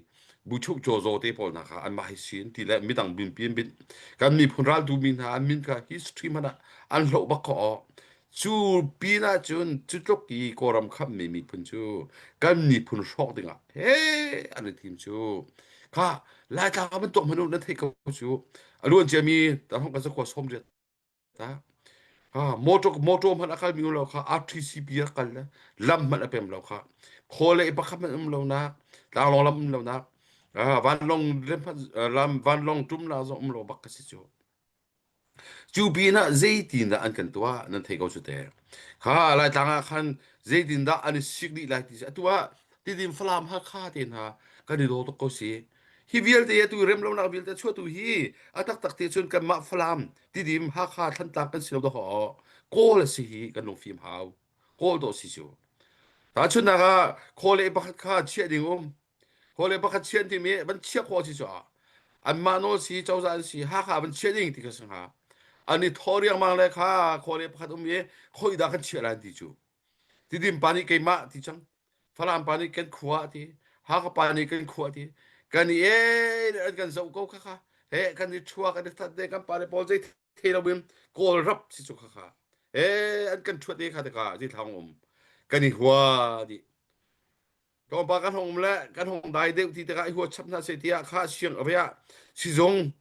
buchuk caw zaw te pawl hna kha anmah hi si an ti le midang binpi an binh kan miphun raltu mi hna an min kha history hmanh ah an hloh bak kho aw cu pin ah cun cu tluk i Kawlram khammi miphun cu kan miphun hrawk dingah he an i thim cu kha Laitlang ah bantuk hmanh na theih ko cu a luan ciami tahong kan zakua som riat ta ha motor motor hmanh a kalmi lo kha RTCP a kal le lam hmanh a pem lo kha khawle i pakhat hmanh um lo nak tlanglawng lam um lo nak vanlong lam vanlong tum la zong um lo bak ka si cu Cu pinah zeitindah an kan tuah nan thei ko cu teh. Kha Laitlang ah khan zeitindah an i sik dih lai ti si. Atu ah Tidim Falam Hakha te hna kan i daw tuk ko si. Hi vialte atu remlonak vialte chuahtu hi a taktak te cun kanmah Falam Tidim Hakha Thantlang kan si lo dawh Kawl a si hi kan lungfim hau. Kawl dawh si cu. Tahchunhnak ah khawl le pakhat kha chiah ding um. Khua le pakhat chian timi van chia khawh si cu anmah nawl si cozah an si Hakha van chia ding ti kha si hnga. An i thaw riangmang le kha khua le pakhat um i khoi dah kan chiah lai ti cu. Tidim pa nih keimah ti cang. Falam pa nih kan khua ti. Hakha pa nih kan khua ti. Kan i e an kan zoh ko kha kha. He kan i thua kan i that de kan pa le pawl zei thei lo in kawl rap si cu kha kha. He an kan thuat e kha te ka zi thlang um. Kan i hua di. Tlawmpal kan hung um le kan hung dai deuh ti tikah i huat chap hna seh tiah kha siang a ah sizung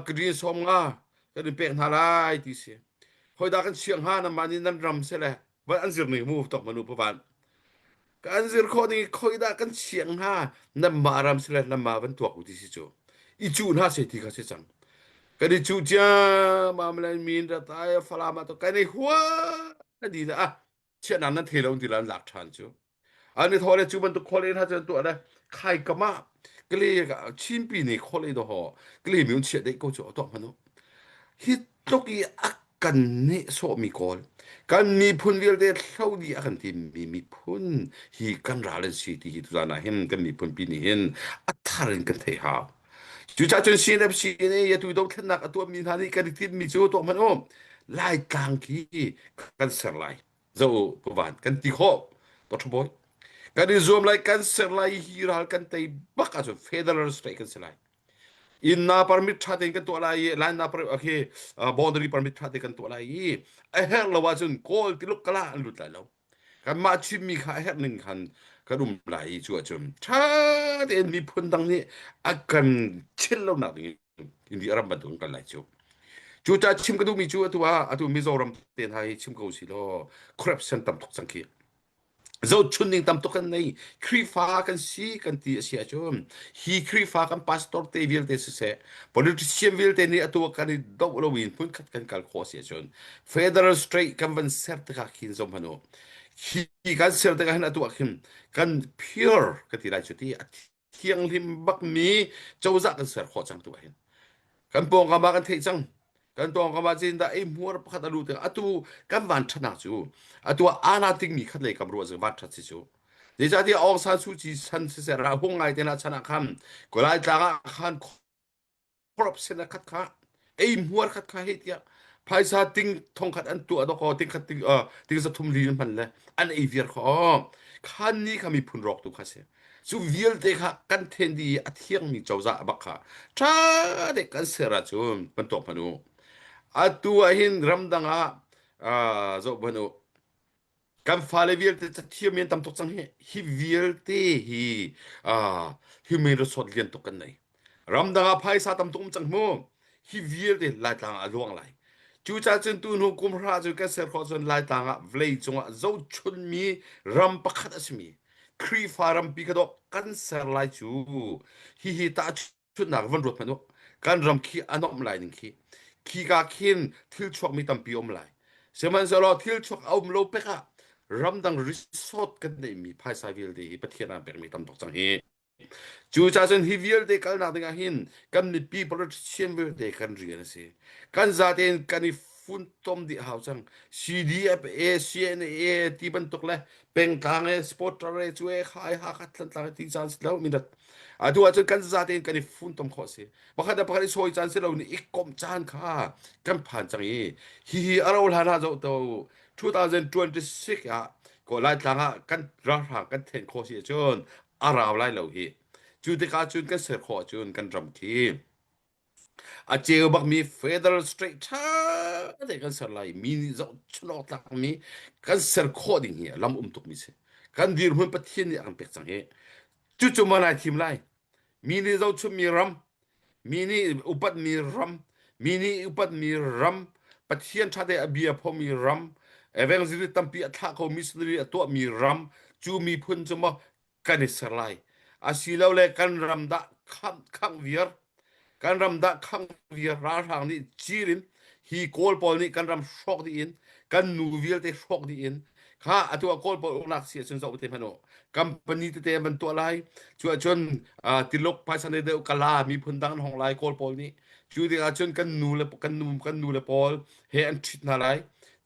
green som nga kan in pek hna lai ti si. Hoi dah kan siang hnga nan mah nih nan ram se le van an zir ning mu tok manu pavan. Kan zir khawh ding khoi dah kan siang hnga nan mah ram se le nan mah van tuak u ti si cu. I cu hna se ti kha si cang. Kan i cu cia mam le min ratai falam to kan i hua di ah chiahnak nan thei lo ti lan lak ṭhan cu an i thawh le cu bantuk khol in ha cun tuah le khai kam ah kle chinpi nih khol i do kle mi un chiah dei ko cu tuah hmanu hi tluk i a kan nih sawhmi kawl kan miphun vialte hlo di a kan timi miphun hi kan ral an si ti hi tuzan ah hin kan miphun pi nih hin a thar in kan thei hau cucaah cun CNFC nih atu dothlennak a tuahmi hna nih kan i timmi cu tuah hmanh u Laitlang khi kan ser lai zo van kan ti khawh Dr. Boy kan i zuam lai kan ser lai hi ral kan tei bak ahcun federal state kan si lai inna permit tha tein kan tuah lai i line na permit okay boundary permit tha tein kan tuah lai i a herh lo ahcun kawl tiluk kala an lut lai lo kanmah chimmi kha a herh ning khan kan um lai i cu ahcun ṭha tein miphun dang nih a kan chilh lonak ding India ram bantuk in kan lai cu. Cucaah chim ka duhmi cu atu ah atu Mizoram te hna hi chim ko si law corruption tam tuk cang khi. Zohchun ning tam tuk kan nei. Khrihfa kan si kan ti a si ahcun hi Khrihfa kan pastor te vialte siseh politician vialte nih atu kan i doh lo in hmunkhat kan kal khawh a si ahcun federal straight kan van ser tikah khin zom hanu hi kan ser tikah hin atu ah khin kan pure ka ti lai cu ti a thianghlim bakmi cozah kan ser khawh cang tu ah hin kan pawngkam ah kan theih cang kan pawngkam ah cin dah ei hmuar pakhat a lut atu kan van thatnak cu atu ah ana tingmi khat lei kam ruah cu van that si cu zeicahtiah Aung San Suu Kyi chan siseh ra hung ngai te na chan ah khan Kolai tlang ah khan corruption a khat kha ei hmuar khat kha hei tiah phaisa ting thongkhat an tuah dok ting khat ting ting za thum li hman le an ei viar kho khan ni kha miphun rawk tu kha si cu vialte kha kan then di a thiangmi cozah bak kha tha te kan ser ahcun kan tuak hmanu atu ah hin ramdang ah zoh hmanu Kan fale vialte cathiam in tam tuk cang hi. Hi vialte hi uh, human resource lian tuk kan nei. Ramdang ah phaisa tam tuk um cang mu. Hi vialte Laitlang ah a luang lai. Cucaah cun tu hnu kum hra cu kan ser khawh cun Laitlang ah vawlei cungah zohchunmi ram pakhat a simi Khrihfa rampi kha dawh kan ser lai cu. Hihi tahchunhnak van ruat hmanh u. Kan ram khi a nuamh lai ning khi. Khika khin thil chuakmi tampi um lai. Sihmanhsehlaw thil chuak a um lo pek ah ramdang resort kan neihmi phaisa vialte hi Pathian aan pekmi tam tuk cang hi. Cucaah cun hi vialte kalnak ding ah hin kan mipi politician vialte kan rian a si. Kan zatein kan i funtom dih hau cang. CDFA, CNA ti bantuk le pengtlang e supporter e cu e khai Hakha Thantlang e ti caan si lo minat atu ahcun kan zatein kan i funtom khawh si pakhat le pakhat i sawi caan si lo ni i komh caan kha kan phan cang i hihi a ro hlan ah zoh to 2026 ah ko Laitlang ah kan ralhrang kan then khawh si ahcun a rau lai lo hi cu tikah cun kan ser khawh ahcun kan ram khi A ceu bakmi federal straight ṭha te kan ser lai. Mi nih zohchunh awk tlakmi kan ser khawh ding hi lam um tukmi si. Kan dirhmun Pathian nih a kan pek cang hi. Cucu maw nai thim lai? Mi nih zohchunhmi ram, mi nih upatmi ram, mi nih upatmi ram, Pathian ṭha te a bia phomi ram, evangelist tampi a thlah ko missionary a tuahmi ram, cu miphun cu maw kan i ser lai asilole kan ram dah khangh viar kan ram dah khangh viar ralhrang nih cir in hi kawl pawl nih kan ram hrawk dih in kan nu vialte hrawk dih in kha atu ah kawl pawl uknak si ahcun zoh te hmanh u company tete an van tuah lai cu ahcun tiluk phaisa nei deuh kala miphun dang an hong lai kawl pawl nih cu tikah cun kan nu le kan nu kan nu le pawl he an ṭhit hna lai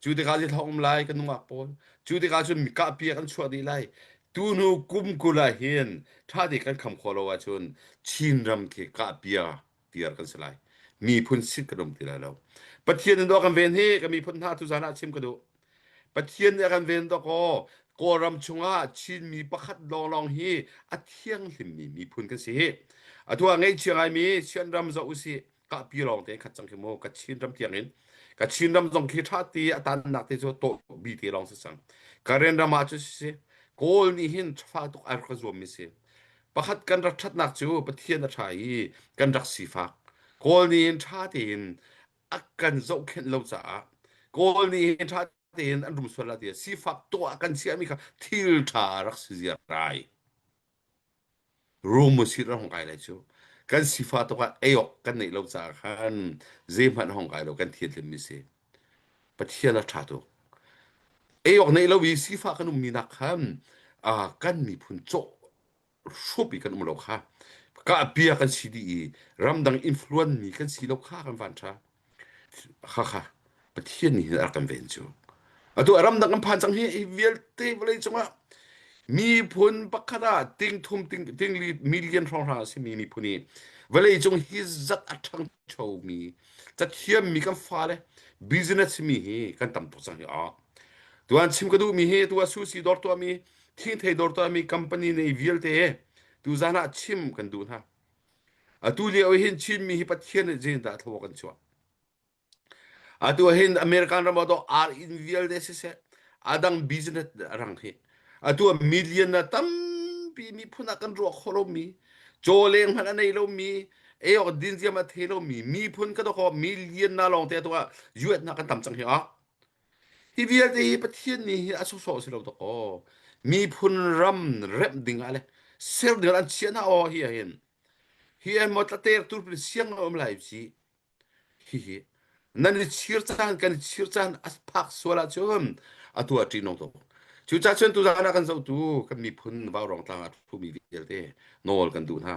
cu tikah zithong um lai kan nungak pawl cu tikah cun mi kahpiak an chuah dih lai. Tunu kum 20 ah hin ṭha te kan kham khawh lo ahcun Chinram khi kahpia tiar kan si lai. Miphun sit kan um ti lai lo. Pathian in dawh kan ven hi ka miphun hna tuzan ah chim ka duh. Pathian nih a kan ven dawkaw Kawlram chungah Chinmi pakhat lawnglawng hi a thianghlimmi miphun kan si hi. Atu ah ngaihchia ngaimi Chinram zoh usih kahpi lawng te khat cang khi mu ka Chin ram tiang in ka Chin ram zong khi tha ti a tannak te cu to bi te lawng si cang. Karen ram ah cu si Kawl nih hin fa tuk ai rak zuam mi si. Pakhat kan rak ṭhatnak cu Pathian a ṭha i kan rak sifak. Kawl nih hin ṭha tein a kan zohkhenh lo caah Kawl nih hin ṭha tein an rum sual ah tiah sifak tuah kan chiahmi kha thil ṭha rak si ziar ai. Rum si rak hong kai lai cu. Kan sifah tuk ah ei awk kan neih lo caah khan zeihmanh hong kai lo kan thianhlimmi si. Pathian a ṭha tuk. Ei awk neih lo i sifah kan ummi nak khan ah kan miphun cawh hrup i kan um lo kha ka bia kan si dih i ramdang influence mi kan si lo kha kan van ṭha. Kha kha Pathian nih hin a rak kan ven cu. Atu a ramdang kan phan cang hi hi vialte vawlei cungah miphun pakhat ah ting thum ting tingli million hrawnghrang a simi miphun i vawlei cung hi zat a ṭhangchomi cathiammi kan fale business mi hi kan tam tuk cang hi a. Tuan chim ka duhmi hi tu ah sushi dawr tuahmi thingthei dawr tuahmi company nei vialte tuzan ah chim kan duh hna. Atu lio hin Chinmi hi Pathian nih zeitindah thlawh kan chuah. Atu hin American ram ah dawh ar inn vialte siseh adang business rang hi atu ah million ah tampi miphun ah kan ruah kho lomi caw leng hmanh a nei lomi ei awk din ziam a thei lomi miphun ka dawk million na lawng te atu ah US na kan tam cang hi ah Hi vialte hi Pathian nih hi a sawsawh si lo dawkaw. Miphun ram remh ding ah le ser ding ah an chiah hna aw hi ah hin. Hi ah maw tlater tur siang a um lai si. Hihi nan i chir caan kan i chir caan a phak sual ahcun atu ah ṭihnung tuk. Cucaah cun tuzaan ah kan zohtu kan miphun Vaurawng tlang ah ṭhumi vialte nawl kan duh hna.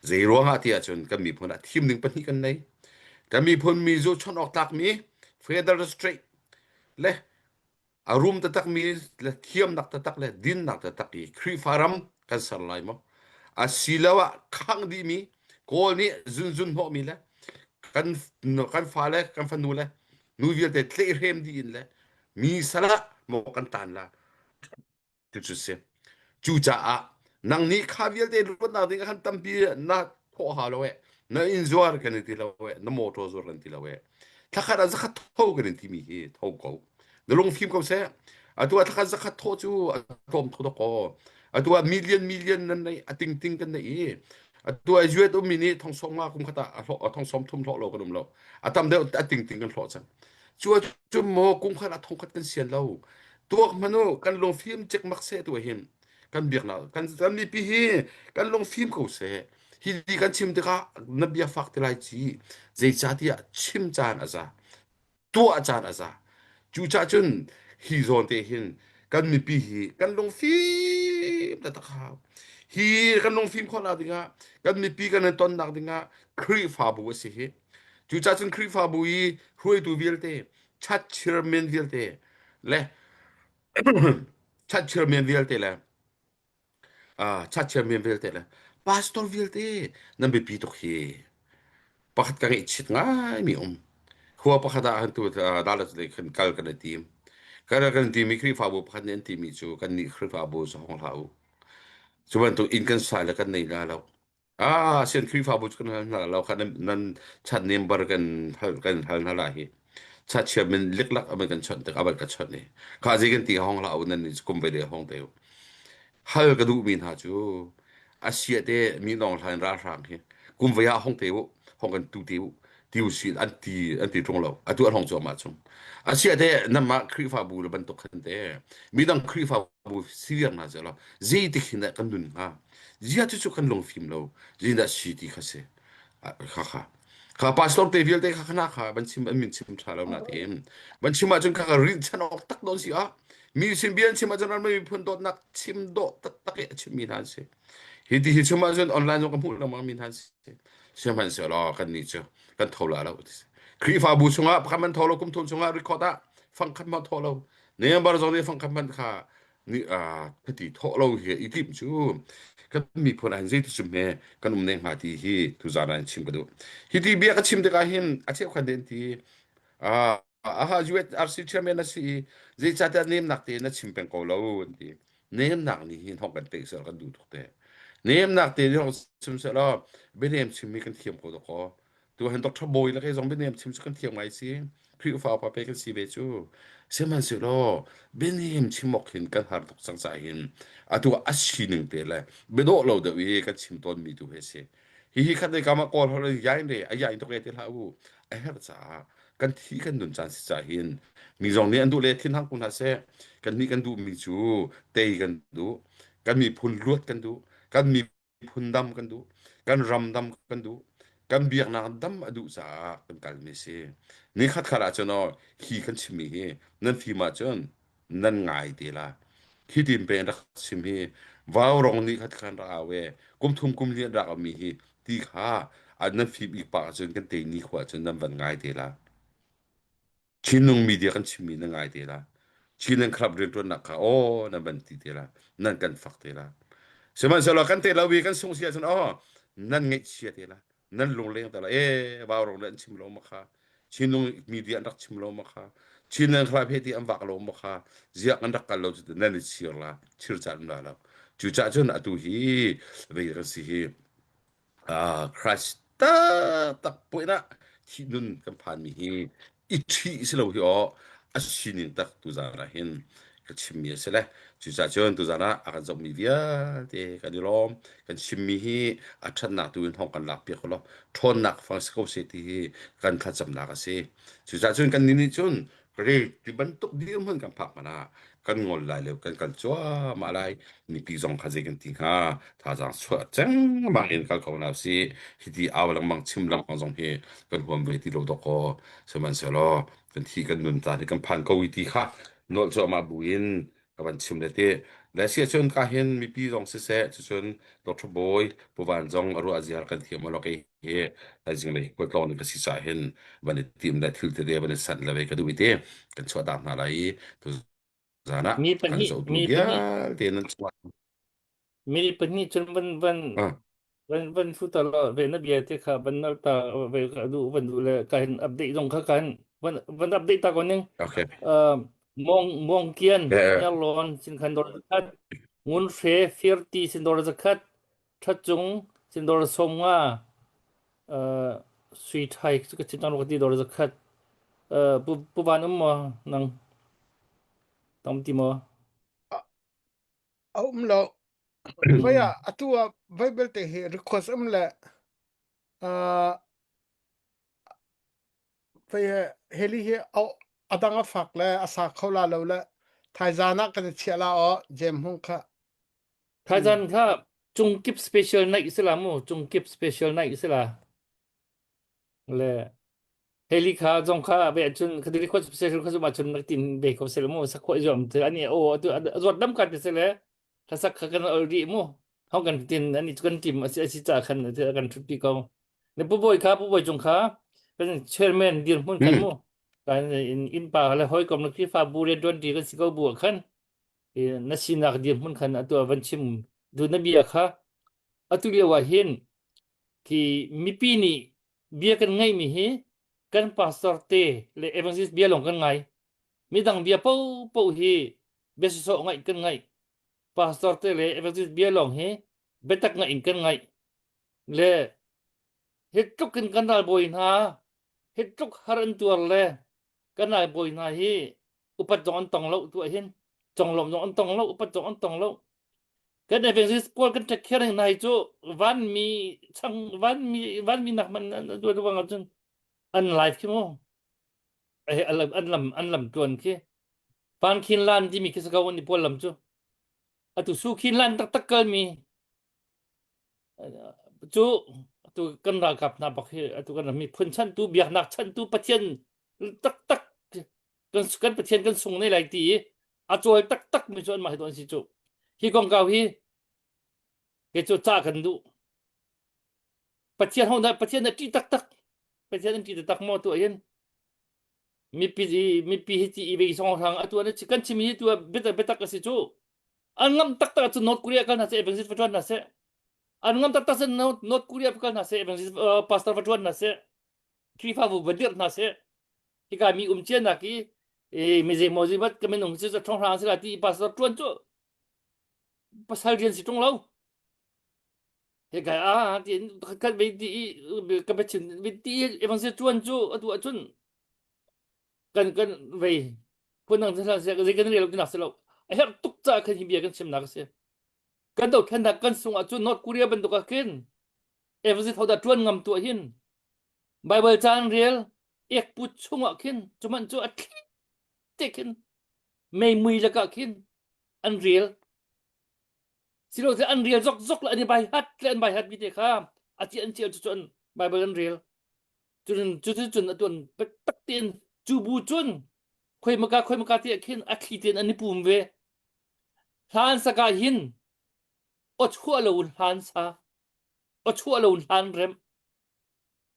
Zei ruangah ti ahcun kan miphun ah thim ding pahnih kan nei. Kan miphun mi cu chawnh awk tlakmi Federal Strait le a rum taktakmi le thiamnak taktak le dinnak taktak i Khrihfa ram kan ser lai maw? Asiloah khangh dihmi Kawl nih zunzun hnawhmi le kan kan fale kan fanu le nu vialte tlehrem dih in le mi salah maw kan tan la Cucu si. Cucaah nang nih kha vialte luatnak ding ah khan tampi na thawh hau lo eh. Na inn zuar kan in ti lo eh. Na motor zuar kan ti lo eh. Thlakhat ah zakhat tho kan in timi hi tho ko. Na lungfim ko seh. Atu ah thlakhat zakhat tho cu a tlawm tho dawk Atu ah million million nan nei a ting ting kan nei i atu ah US ummi nih thong sawm nga kum khat ah a hlawh thong sawm thum hlawh lo kan um lo. A tam deuh a ting ting kan hlawh cang. Cu cu maw kum khat ah thong khat kan sian lo. Tuak hmanh u kan lungfim cikmak seh tu hin kan biaknak kan kan mipi hi kan lungfim ko seh. Hi ti kan chim tikah na bia fak ti lai ci zeicahtiah chim caan a za tuah caan a za cucah cun hi zawn te hin kan mipi hi kan lungfim taktak hau hi kan lungfim khawhnak dingah kan mipi kan in tonnak dingah Khrihfabu a si hi cucah cun Khrihfabu i hruaitu vialte chat chairman vialte le chat chairman vialte le uh, chat chairman vialte le pastor vialte nan biapi tuk hi pakhat ka ngaihchit ngai mi um khua pakhat ah han tu dalat lei khan kal kan i tim kan kan timi Khrihfabu pakhat nih an timi cu kan nih Khrihfabu cu hong hlah u cu bantuk inn kan sa le kan nei la lo Ah, sian Khrihfabu cu kan hal hna lo kha nan, nan chat member kan hal kan hal hna lai hi. Chat chia min liklak aman kan chawnh tik aban ka chawnh ni. Kha zei kan ti hong la u nan ni kum ve de hong te u. Hal ka duh mi hna cu asia te mi nong hlan ralhrang hi kum ve ah hong te u hong kan tu te u ti u si an ti an ti ṭung lo atu an hong cuahmah mah chung asia te namah Khrihfabu le bantuk khan te midang Khrihfabu siriang hna seh law zeitik hin dah kan nun hnga Ziah cucu kan lungfim lo zeidah si ti kha si. Kha kha. Kha pastor te vialte kha khana kha van chim an min chim tha lo na tein. Van chim ahcun kha rinhchan awk tak don si ah mi sin bia an chim ahcun an miphun dawtnak chim dawh taktak i a chimmi hna an si. Hi ti hi chim ahcun online zong ka hmuh lengmang mi hna an si. Sihmanhsehlaw kan nih cu kan tho la lo. Khrihfabu chungah pakhat man tho lo kum thum chungah record ah fangkhat ma tho lo. Member zong nih fangkhat man kha Ni thati thawh lo hi i timh cu kan miphun ah hin zeiti cum he kan um ne hnga ti hi tuzaan ah in chim ka duh. Hi ti bia ka chim tikah hin a cheukhat nih an ti aha USRC chairman a si i zeicahtiah nemnak te na chim peng ko lo an ti. Nemnak nih hin hong kan pek seh kan duh tuk te. Nemnak te nih hong chim seh law bianem chim hi kan thiam ko dakaw. Tu han Dr. Bawi le kei zong bianem chim cu kan thiam ngai si. Khrihfa upa pe kan si ve cu. Sihmanhsehlaw bianem chim awk hin kan har tuk cang caah hin atu a sining te le biadawh lo deuh i kan chim tawnmi tu hi a si. Hihi khat lei kam ah Kawl holh in yain re a yain tuk e ti hlah u. A herh caah kan thi kan nun caan si caah hin mi zong nih an duh le thinhang ko hna seh. Kan nih kan duhmi cu tei kan duh. Kan miphun luat kan duh. Kan mi miphun dam kan duh kan ram dam kan duh kan biaknak dam a duh caah kan kalmi si ni khat khat ah cun aw hi kan chimmi hi nan fim ahcun nan ngai te la hi tin pe rak chim hi vau rong ni khat khan rak au e kum thum kum li an rak mi hi ti kha nan fim ik pa ahcun kan te ni khua cun nan van ngai te la Chinlung media kan chimmi na ngai te la. Chinland Club rianṭuannak kha aw nan van ti te la. Nan kan fak te la. Sihmanhsehlaw kan te lo i kan sung si ahcun aw nan ngaihchia te la. Nan lungleng te la. E vau le an chim lo ma kha. Chinlung media an rak chim lo ma kha. Chinland Club he ti an vak lo ma kha. Ziah kan rak kal lo cu nan i chir la. Chir caan la lo. Cucaah cun atu hi vei kan si hi Christ taktak puai ah thihnun kan phanmi hi i ṭhi si lo hi aw a sining tak tuzaan ah hin ka chimmi a si le cucaah cun tuzaan ah a kan zohmi vialte kan i lawm kan chimmi hi a ṭhatnak tu in hong kan lak piak law ṭhawnnak fang si ko seh ti hi kan thlacamnak a si cucaah cun kan nih nih cun Re ti bantuk dirhmun kan phak hmanh ah kan ngol lai lo kan kal cuahmah lai mipi zong kha zei kan ti hnga thazaang chuah cengmang in kal ko hna usih hiti au lengmang chim lengmang zong hi kan huam ve ti lo dawkaw sihmanhsehlaw kan thi kan nun caan hi kan phan ko i ti kha nolh cuahmah buin ka van chim le ti le si ahcun ka hin mipi zong siseh cucun Dr. Bawi Pu Van zong a ruah ziar kan thiam lo kei hi thaizing lei khualtlawng ding ka si caah hin van i tim le thil tete van i sanh le ve ka duh i te kan chuah tak hna lai i tuzan ah Mi kan pahnih zohtu mi pahnih vialte nan chuah mi pahnih cun van van ah van van fu ta lo ve na bia te kha van nal ta ve ka du van du le ka hin update zong kha kan van van update ta ko ning okay uh, mong mong kian eh nerlon sin khan dor zakhat ngun hre firti sin dor zakhat Ṭhatcung cindawr 50 uh, sui ṭhai cu ka chim cang ti dawr 100 uh, pu pu van um maw nang tam ti maw A um lo. Vai ah atu ah vai belte hi request um le uh, vai heli hi a dang a fak le a sa kho la lo le thaizan ah kan i chiah la o jem hung kha Thaizan kha cungkip special night si la mu cungkip special night si la le heli kha zong kha ve cun khadiri khot special kha zuma chun nak tin ve ko sel mu sakho zuam te ani o atu zuat dam kan te sele hlasak kha kan ol ri mu hong kan tin ani kan tim asi asi cha khan te kan thut pi ko le pu boy kha pu boy chung kha kan chairman dir mun khan mu kan in in pa le hoi kom na krifa bu re don ti kan si ko bu khan na sinak dirhmun khan atu ah van chim du na bia kha atu lio ah hin khi mipi nih bia kan ngaihmi hi kan pastor te le evangelist bia lawng kan ngai midang bia po po hi bia sawsawh ngaih kan ngaih pastor te le evangelist bia lawng hi biatak ngaih in kan ngaih le hi tluk in kan ralbawi hna hi tluk har an tuar le kan ralbawi hna hi upat zong an tong lo tu ah hin conglawmh zong an tong lo upat zong an tong lo kan evangelist pawl kan take care hna hi cu vanmi chang vanmi vanmi nak man an duat wang ahcun an life khi mu an lam an lam tuan khi van khin lan timi khi sako an i pawl lam cu atu su khin lan taktak kal mi cu atu kan ralkap hna bak hi atu kan mi phun chantu biaknak chantu pathian taktak kan kan pathian kan sung ne lai ti i a cawl taktak mi cu anmah hi an si cu hi kongkau hi ke cu ca kan duh pathian ho na pathian na ṭih taktak pathian an ṭih taktak maw tu hin mipi mipi hi ti i ve song hrang atu an kan chim hi tu biatak biatak a si cu. An ngamh taktak ahcun North Korea kal hna seh, evangelist va ṭuan hna seh. An ngamh taktak cun North Korea va kal hna seh, evangelist uh, pastor va ṭuan hna seh. Khrihfabu va dirh hna seh. Hika mi um cianak i e, mi zeimaw zeimat ka minung cu ṭhong hrang sila ti pastor ṭuan cu pasal rian si ṭung lo. Hika ah ti khat ve ti i ka biachim ti evangelist ṭuan cu atu ahcun kan kan vei phundang zei kan rel tinak si lo a herh tuk caah khan hi bia kan chimnak a si kan dothlennak kan sung ahcun North Korea bantuk ah khin evangelist hodah ṭuan ngam tuah hin Bible caan rel ek put chungah khin cuman cu a thli te khin mei mui lakah khin an rel silo te an rel zok zok le an i bai hat le an bai hat mi te kha a ci an cial cu cu an Bible an rel Cun cuticun a tuan taktak tein cu bu cun khoimaka khoimaka ti ah khin a thli tein an i pum ve. Hlan saka hin aw chuah lo in hlan sa, aw chuah lo in hlan rem,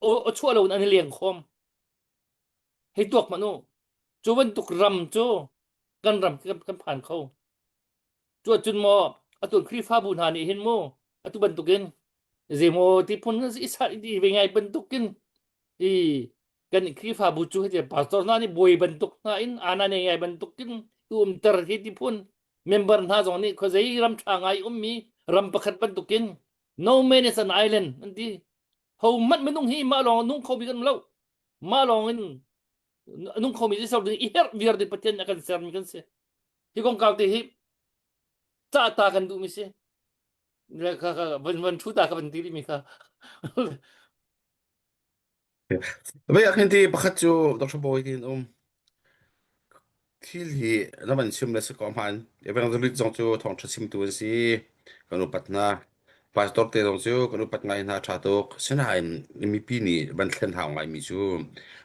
aw chuah lo in an i leng khawm. Hei tuak hmanh u. Cu bantuk ram cu kan ram kan, kan phan kho. Cu ahcun maw atu Khrihfabu hna nih hin mu atu bantukin zeimaw ti phun i sal i ve ngai bantukin i kan Khrihfabu cu hiti pastor hna nih bawi bantuk hna in ana nei ngai bantukin i umter hi ti phun member hna zong nih khuazei ram ṭha ngai ummi ram pakhat bantukin no man is an island an ti ho hmanh minung hi mah lawng nung kho bik an lo mah lawng in nung khomi si ding i herh viar ding Pathian a kan sermi kan si hi kongkau te hi cah ta kan duhmi si van van thu ta ka van ti rihmi kha Vei ah khin ti pakhat cu Dr. Bawi tin um thil hi na van chim le si ko hman evangelist zong cu thawngṭha chimtu an si kan upat hna pastor te zong cu kan upat ngai hna ṭha tuk sinain mipi nih van thlen hau ngaimi cu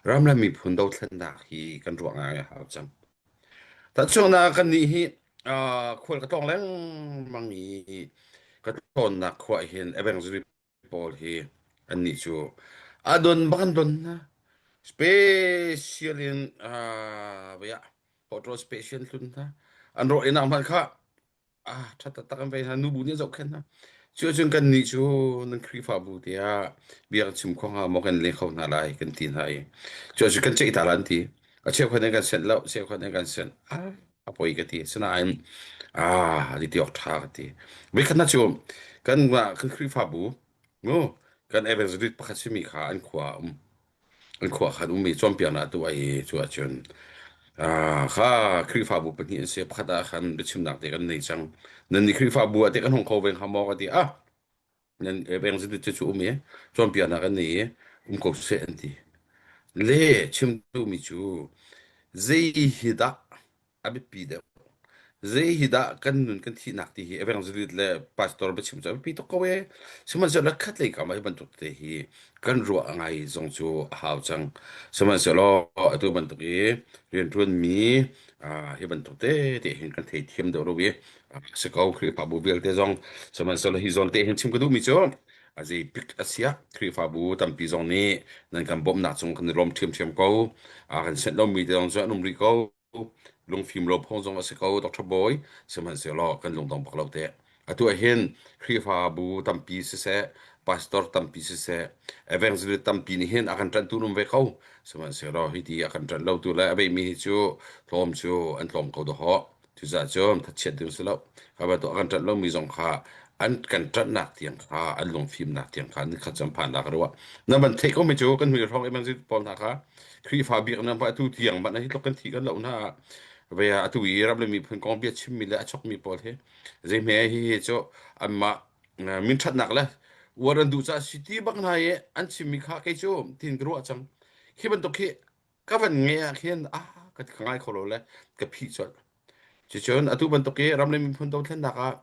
ram le miphun dothlennak hi kan ruah ngai a hau cang Tahchunhnak kannih hi uh, khual ka tlawng lengmang i ka tlawnnak khua ah hin evangelist pawl hi annih cu a don bak an don hna. Special in uh, vei ah hotel special hlun hna. An rawh inak hmanh kha ah ṭha taktak an vei hna nubu nih an zohkhenh hna cu ahcun kannih cu nan Khrihfabu tiah bia kan chim kho hnga maw kan leng kho hna lai kan ti hna i cu ahcun kan ceih ta la an ti a cheukhat nih kan senh lo cheukhat nih kan senh ah a poi ka ti sinain ah ti ti awk ṭha ka ti voikhat na cu kan kan Khrihfabu mu kan evangelist pakhat simi kha an khua a um An khua khan ummi cawnpiaknak tuah i cu ahcun kha Khrihfabu pahnih an si. Pakhat ah khan biachimnak te kan nei cang. Nan nih Khrihfabu ah te kan hong kho ve hnga maw ka ti. Ah, nan peng cu cu um i cawnpiaknak kan nei i um ko seh an ti. Le chim duhmi cu zei hi dah a biapi deuh. Zei hi dah kan nun kan thihnak ti hi evangelist le pastor biachim cu a biapi tuk ko ee. Sihmanhsehlaw khatlei kam ah hi bantuk te hi kan ruah ngai zong cu a hau cang. Sihmanhsehlaw atu bantuk i rianṭuanmi hi bantuk te te hin kan theithiam deuh lo i si ko Khrihfabu vialte zong sihmanhsehlaw hi zawn te hin chim ka duhmi cu a zei bik a siah Khrihfabu tampi zong nih nan kan bawmhnak cung kan i lawm ṭhiamṭhiam ko. Kan senh lomi te zong cu an um rih ko. Lungfim lo phung zong a si ko, Dr. Bawi. Sihmanhsehlaw kan lungdong bak lo teh. Atu ah hin Khrihfabu tampi siseh, pastor tampi siseh, evangelist tampi nih hin a kan ṭanhtu an um ve ko. Sihmanhsehlaw hiti a kan ṭanh lotu le a beimi hi cu tlawm cu an tlawm ko dahawh. Cucaah cun thachiat ding si lo. Kha bantuk a kan ṭanh lomi zong kha an kan ṭanhnak tiang kha an lungfimnak tiang kha nikhat cu an phan la ka ruah. Na van theih komi cu kan hui hrawng evangelist pawl hna kha Khrihfa biaknak atu tiang man hi tluk kan thi kan lo hna. Ve atu i ram le miphun kong bia chimmi le a chokmi pawl hi zei hme hi hi cu anmah min ṭhatnak le uar an duh caah si ti bak hna i an chimmi kha kei cu tin ka ruah cang. Khi bantuk khi ka van nge ah khin ah ka ngai kho lo le ka phih colh. Cucun atu bantuk i ram le miphun dothlennak ah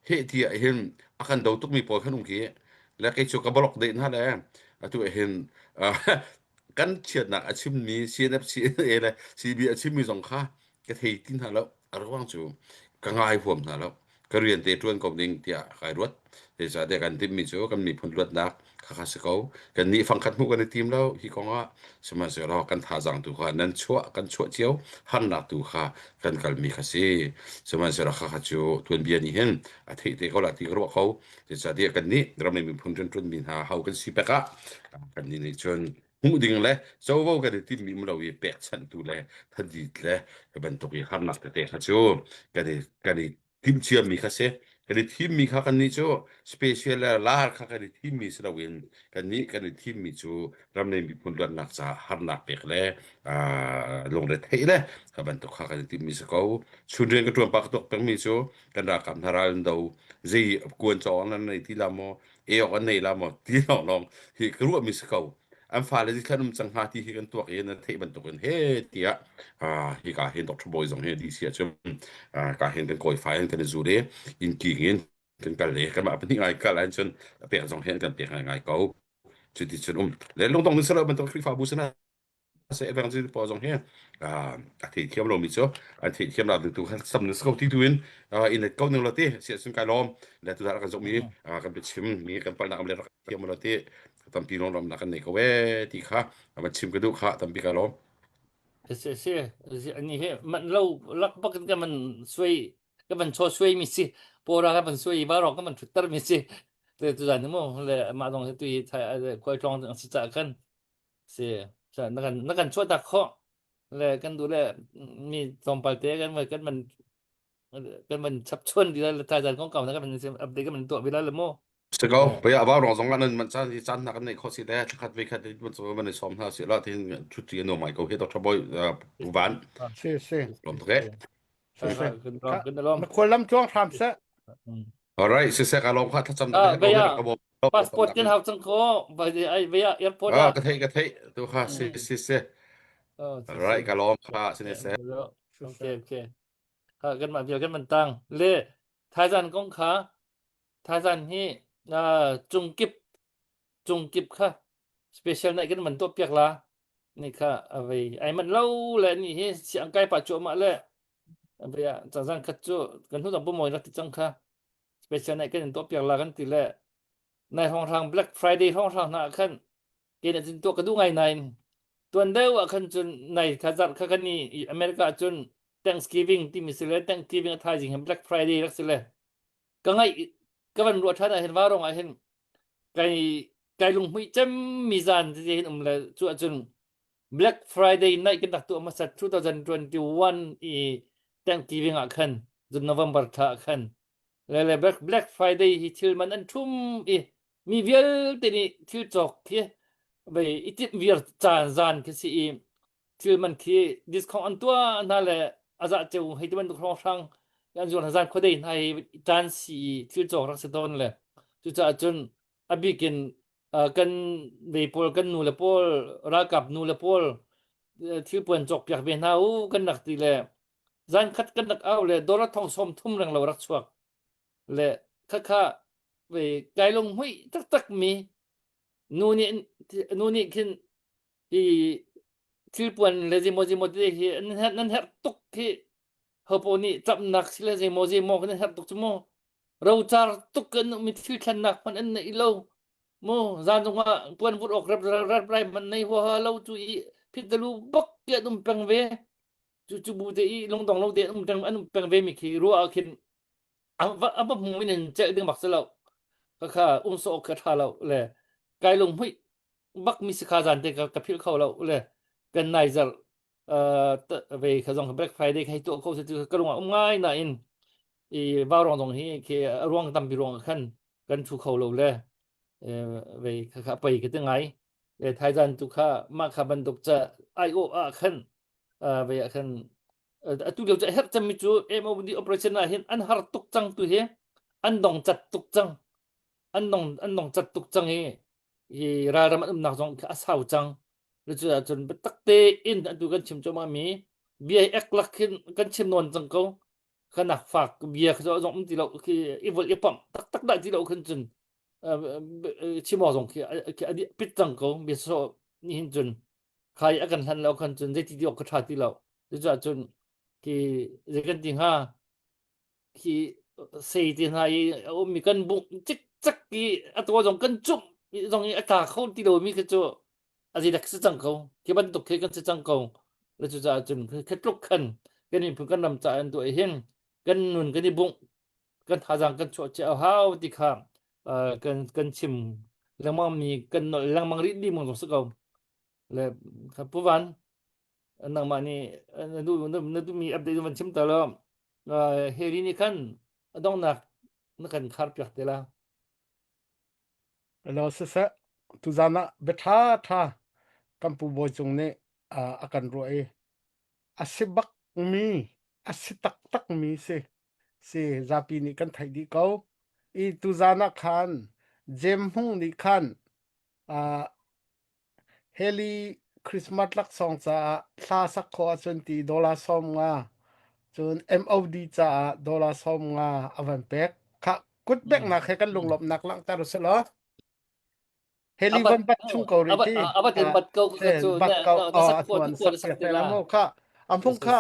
heh ti ah hin a kan do tukmi pawl khan um khi le kei cu ka block deh hna le atu ah hin kan chiatnak a chimmi CNF CNA le CB a chimmi zong kha ka thei ti hna lo a ruang cu ka ngai huam hna lo. Ka rian te ṭuan ko ning tiah kai ruat. Zeicahtiah kan timhmi cu kan miphun luatnak khakha si ko. Kan nih fangkhat hmuh kan i tim lo hi kong ah. Sihmanhsehlaw kan thazaang tu kha nan chuah kan chuah cio harnak tu kha kan kalmi kha si. Sihmanhsehlaw khakha cu tuanbia nih hin a theih te ko la ti ka ruah ko. Zeicahtiah kan nih ram le miphun rianṭuanmi hna ho kan si pek ah kan nih nih cun hmuh ding le covo kan i timmi um lo i pekchanhtu le thadit le hi bantuk i harnak tete kha cu kan i kan i timhciami kha si. Kan i thimmi kha kannih cu special le lar kha kan i thimmi si loin kannih kan i thimmi cu ram le miphun luatnak caah harnak pek le lungretheih le kha bantuk kha kan i timmi si ko. Chun rian ka ṭuan pah ka tuak pengmi cu kan ralkap hna ral an do zei kuan cawng an nei ti la maw e awk an nei la maw ti lawnglawng hi ka ruahmi si ko. An fale zithlan um cang hnga ti hi kan tuak i na theih bantukin he tiah hika hin Dr. Bawi zong hi DC ahcun ka hin kan kawi fai in kan i zul i inn king in kan kal i kanmah pahnih ngai kal ahcun cun a pek zong hi an kan pek ngai ko. Cuti cun um le lungdong nih salo bantuk Khrihfabu sana se evangelist pawl zong hi a theithiam lomi cu an theithiam la tu kha sam na ko ti tu in in let ko ning lo ti si ahcun kai lawm le tu kan zong mi kan biachim mi kan palnak am le rak thiam lo ti tampi lawm lawmnak kan nei ko e ti kha van chim ka duh kha tampi ka lawm Si si ani he man lo lak bak in ka man suai ka van chaw suai mi si pora ka van suai ba rong ka van thutter mi si te tu zan mo le ma dong tu hi thai khuai tlong si cha kan Si na kan na kan chuahtak khawh le kan duh le mi tlawmpal te kan kan man kan man chapchuan di le thaizan kong kau na kan man update kan man tuah bila le mu. Si ko paya aba rong zong nan man caan caan na kan nei kho si le thlakhat ve khat man so man som hna si la tin chuti no mai ko he Dr. Boy Van Si si. lom tuk e Si si. Na khual lam tluang hram seh. All right siseh ka lawm kha thlacam Ah, na vaya ka bawm passport kan hau cang ko vai vaya airport ah ah ka thei ka thei tu kha si si si oh si all right si ka lawm kha sine se okay okay ha kan mah vial kan man tang le thaizan kong kha thaizan hi cungkip cungkip kha special nai kan man to piak la ni kha avei ai man lo le ni hi siang kai pa chu ma le avei zan khat chu kan hnu dang pu moi rak ti cang kha special nai kan in tuah piak la kan ti le nai hong hrang Black Friday hong hrang hna khan ke na cin tuah ka duh ngai nain tuan deuh ah khan cun nai kha zarh kha kan i America cun Thanksgiving timi si le Thanksgiving a thaizing hin Black Friday rak si le ka ngai ka van ruah ṭhan ah hin varong ah hin kai kai lunghmuih cem mi zan ti hin um le cu ahcun Black Friday night kan rak tuah hmasat 2021 i Thanksgiving ah khan zun November thla ah khan le le Black, Black Friday hi thil man an ṭhum i mi vialte nih thil cawk khi vei i timh viar caan zan khi si i thil man khi discount an tuah hna le a za ceu hei ti bantuk hrawnghrang an zuar hna zan khuadei hna hi caan si i thil cawk rak si tawn le cucaah cun a bikin kan ve pawl kan nu le pawl ralkap nu le pawl thil puan cawk piak ve hna u kan rak ti le zan khat kan rak au le dollar thong som thum reng lo rak chuak le khakha ve kai lung hui taktak mi nu nih nu nih khin hi thil puan le zeimaw zeimaw te hi nan herh nan herh tuk hi hopo nih camnak si le zeimaw zeimaw kan herh tuk cu mu rocar tuk kan mi thil thlennak hmanh an nei lo mu zan zongah puan vur awk rep rep rai man nei huaha lo cu i phitalu bak ti an um peng ve cu cu bu te i lungdong lo te an um peng an um peng ve mi khi ruah ah khin a va hmu in in celh ding bak si lo ka kha um so kha tha lo le kai lung hmuih bak mi si kha zan te ka ka philh kho lo le kan nai zar ve kha zong Black Friday khai tuah kho se tu ka lung um ngai na in i vaurong zong hi khi ruang tampi ruang khan kan thu kho lo le ve kha kha pei ka te ngai le thaizan tu kha mah kha bantuk cha ai o ah khan ve ah khan atu lio cu herh cemmi cu MOD operation ah hin an har tuk cang tu hi an dong cat tuk cang an dong an dong cat tuk cang i hi ralram an umnak zong khi a sau cang cu ahcun biatak tein atu kan chim cuahmah mi bia ek lak khin kan chim nawn cang ko kanak fak bia kha zong um ti lo khi i vol i pamh taktak dah ti lo khin cun chim awk zong khi a pit cang ko bia so ni hin cun khai a kan hlan lo khan cun zeiti ti awk ka tha ti lo cucaah cun khi zei kan ti hnga khi Sei te hna i a ummi kan bungh cikcek i a taw zong kan cumh i zong i a tla kho ti lomi khi cu a zeidek si cang ko. Khi bantuk khi kan si cang ko. Le cucaah cun khi tluk khan kan miphun kan ram caah an tuah i hin kan nun kan i bungh kan thazaang kan chuah cia a hau ti kha uh, kan kan chim lengmang mi kan nolh lengmang rih ding zong si ko. Le Pu Van nangmah nih na duh na duhmi update van chim ta law Harry nih khan a donghnak na kan khar piak te la. Hello siseh tuzan ah bia ṭha ṭha kan pu Bawi Cung nih a kan ruah i a si bak mi a si taktak mi si si zapi nih kan theih dih ko i tuzan ah khan Jem Hmung nih khan Heli Christmas laksawng caah thla sak khawh ahcun ti dollar 50 cun MOD caah dollar 50 a van pek. Khah kut peknak he kan lunglawmhnak langhter usih law. Heli van bat chung ko rih ti. Abat in bat ko ka cu bat ko na sak ko ti ko sak te la mu kha am phung kha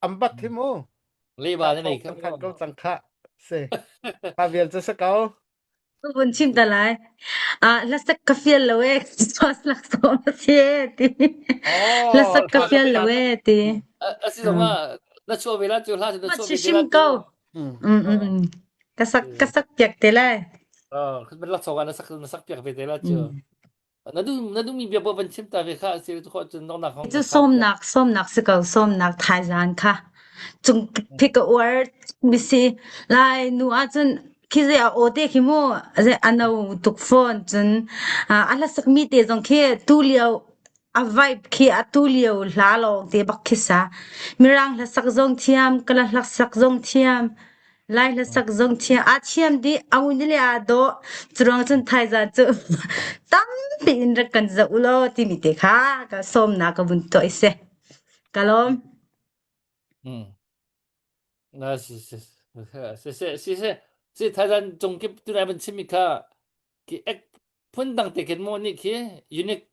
am bat hi mu le ba ne nei kha ko cang kha se ha vial cu sa ko Vun chim ta lai. Ah, hlasak ka fial lo ee. Christmas laksawng a si ee ti. Oh, Hlasak ka fial lo ee ti. A si zong ah na chuah ve la cu hla cu na Ma chuah ve te chim la cu. ko. Mm, mm, mm. Ka sak ka sak piak te lai. Ah, Christmas laksawng ah na sak na sak piak ve te la cu. Mm. Na duh na duhmi bia paoh van chim ta ve kha si cu cun nongnak hong Cu sawmnak sawmnak si ko sawmnak thaizan kha cung phik a uar mi si lai nu ahcun khi zei a aw te khi mu zei a no tuk fawn cun a hlasak mi te zong khi tu lio a vibe khi a tu lio hla lawng te bak khi sa mirang hlasak zong thiam kala hlasak zong thiam Lai hlasak zong thiam aa thiam dih a ngun le aa dawh curuang cun thaizan cu tampi in rak kan zoh u law timi te kha ka sawmnak ka vun tuah i si ka lawm Hmm. Na si si si si si si si thaizan cung kip tunai ban chimmi kha ki ek phun dang te khin mu ni khi unique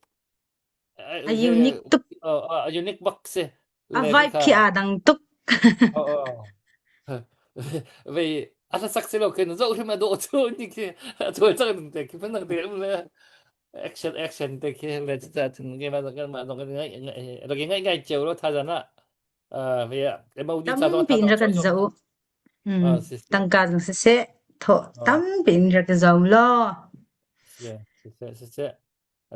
a unique tuk a unique bak si a vibe khi aa dang tuk vei a hlasak si lo khin zoh hrim a dawh cu ni khi a chuai cang ding te khi phun dang te um le action action te khi le cha cun ngai ma kan ma dong ngai rak ngai ngai cheu lo tha zan ah ve MOD cha dong tampi in rak kan zoh tangka zong siseh thaw tampi in rak zo law si si si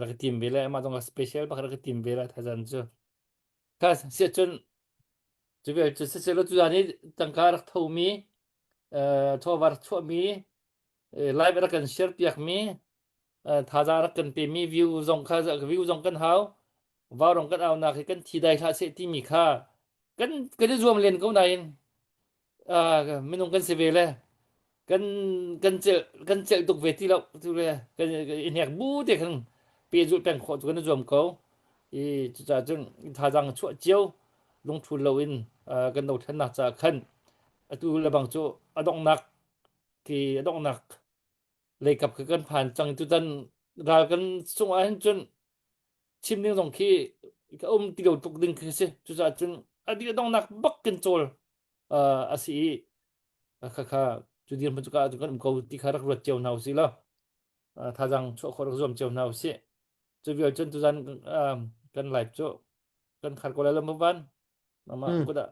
rak i tim ve le amah zong special bak rak i tim ve la thazan cu kha sia cun cu vel cu siseh lo tuzan i tangka rak thomi chawva rak chuahmi live rak kan share piakmi thazaang rak kan pemi view zong kha view zong kan hau vaurong kan aunak hi kan thi dai hlah seh timi kha kan kan i zuam len ko nain minung kan si ve le kan kan celh kan celh tuk ve ti lo tu le kan i hnek bu te khan pe zulh peng khawh cu kan i zuam ko i cucaah cun thazaang chuah cio lungthul loin kan dothlennak caah khan atu lebang cu a donghnak ki a donghnak leikap kha kan phan cang tutan ral kan sungh ah hin cun chim ding zong khi ka um ti lo tuk ding khi si cucaah cun a dih a donghnak bak kan cawl a si i kha kha cu dirhmun cu ka kan um ko ti kha rak ruat cio hna usih law thazaang chuah khawh rak zuam cio hna usih cu vial cun tuzan kan live cu kan khar ko lai lo maw van mama kudah.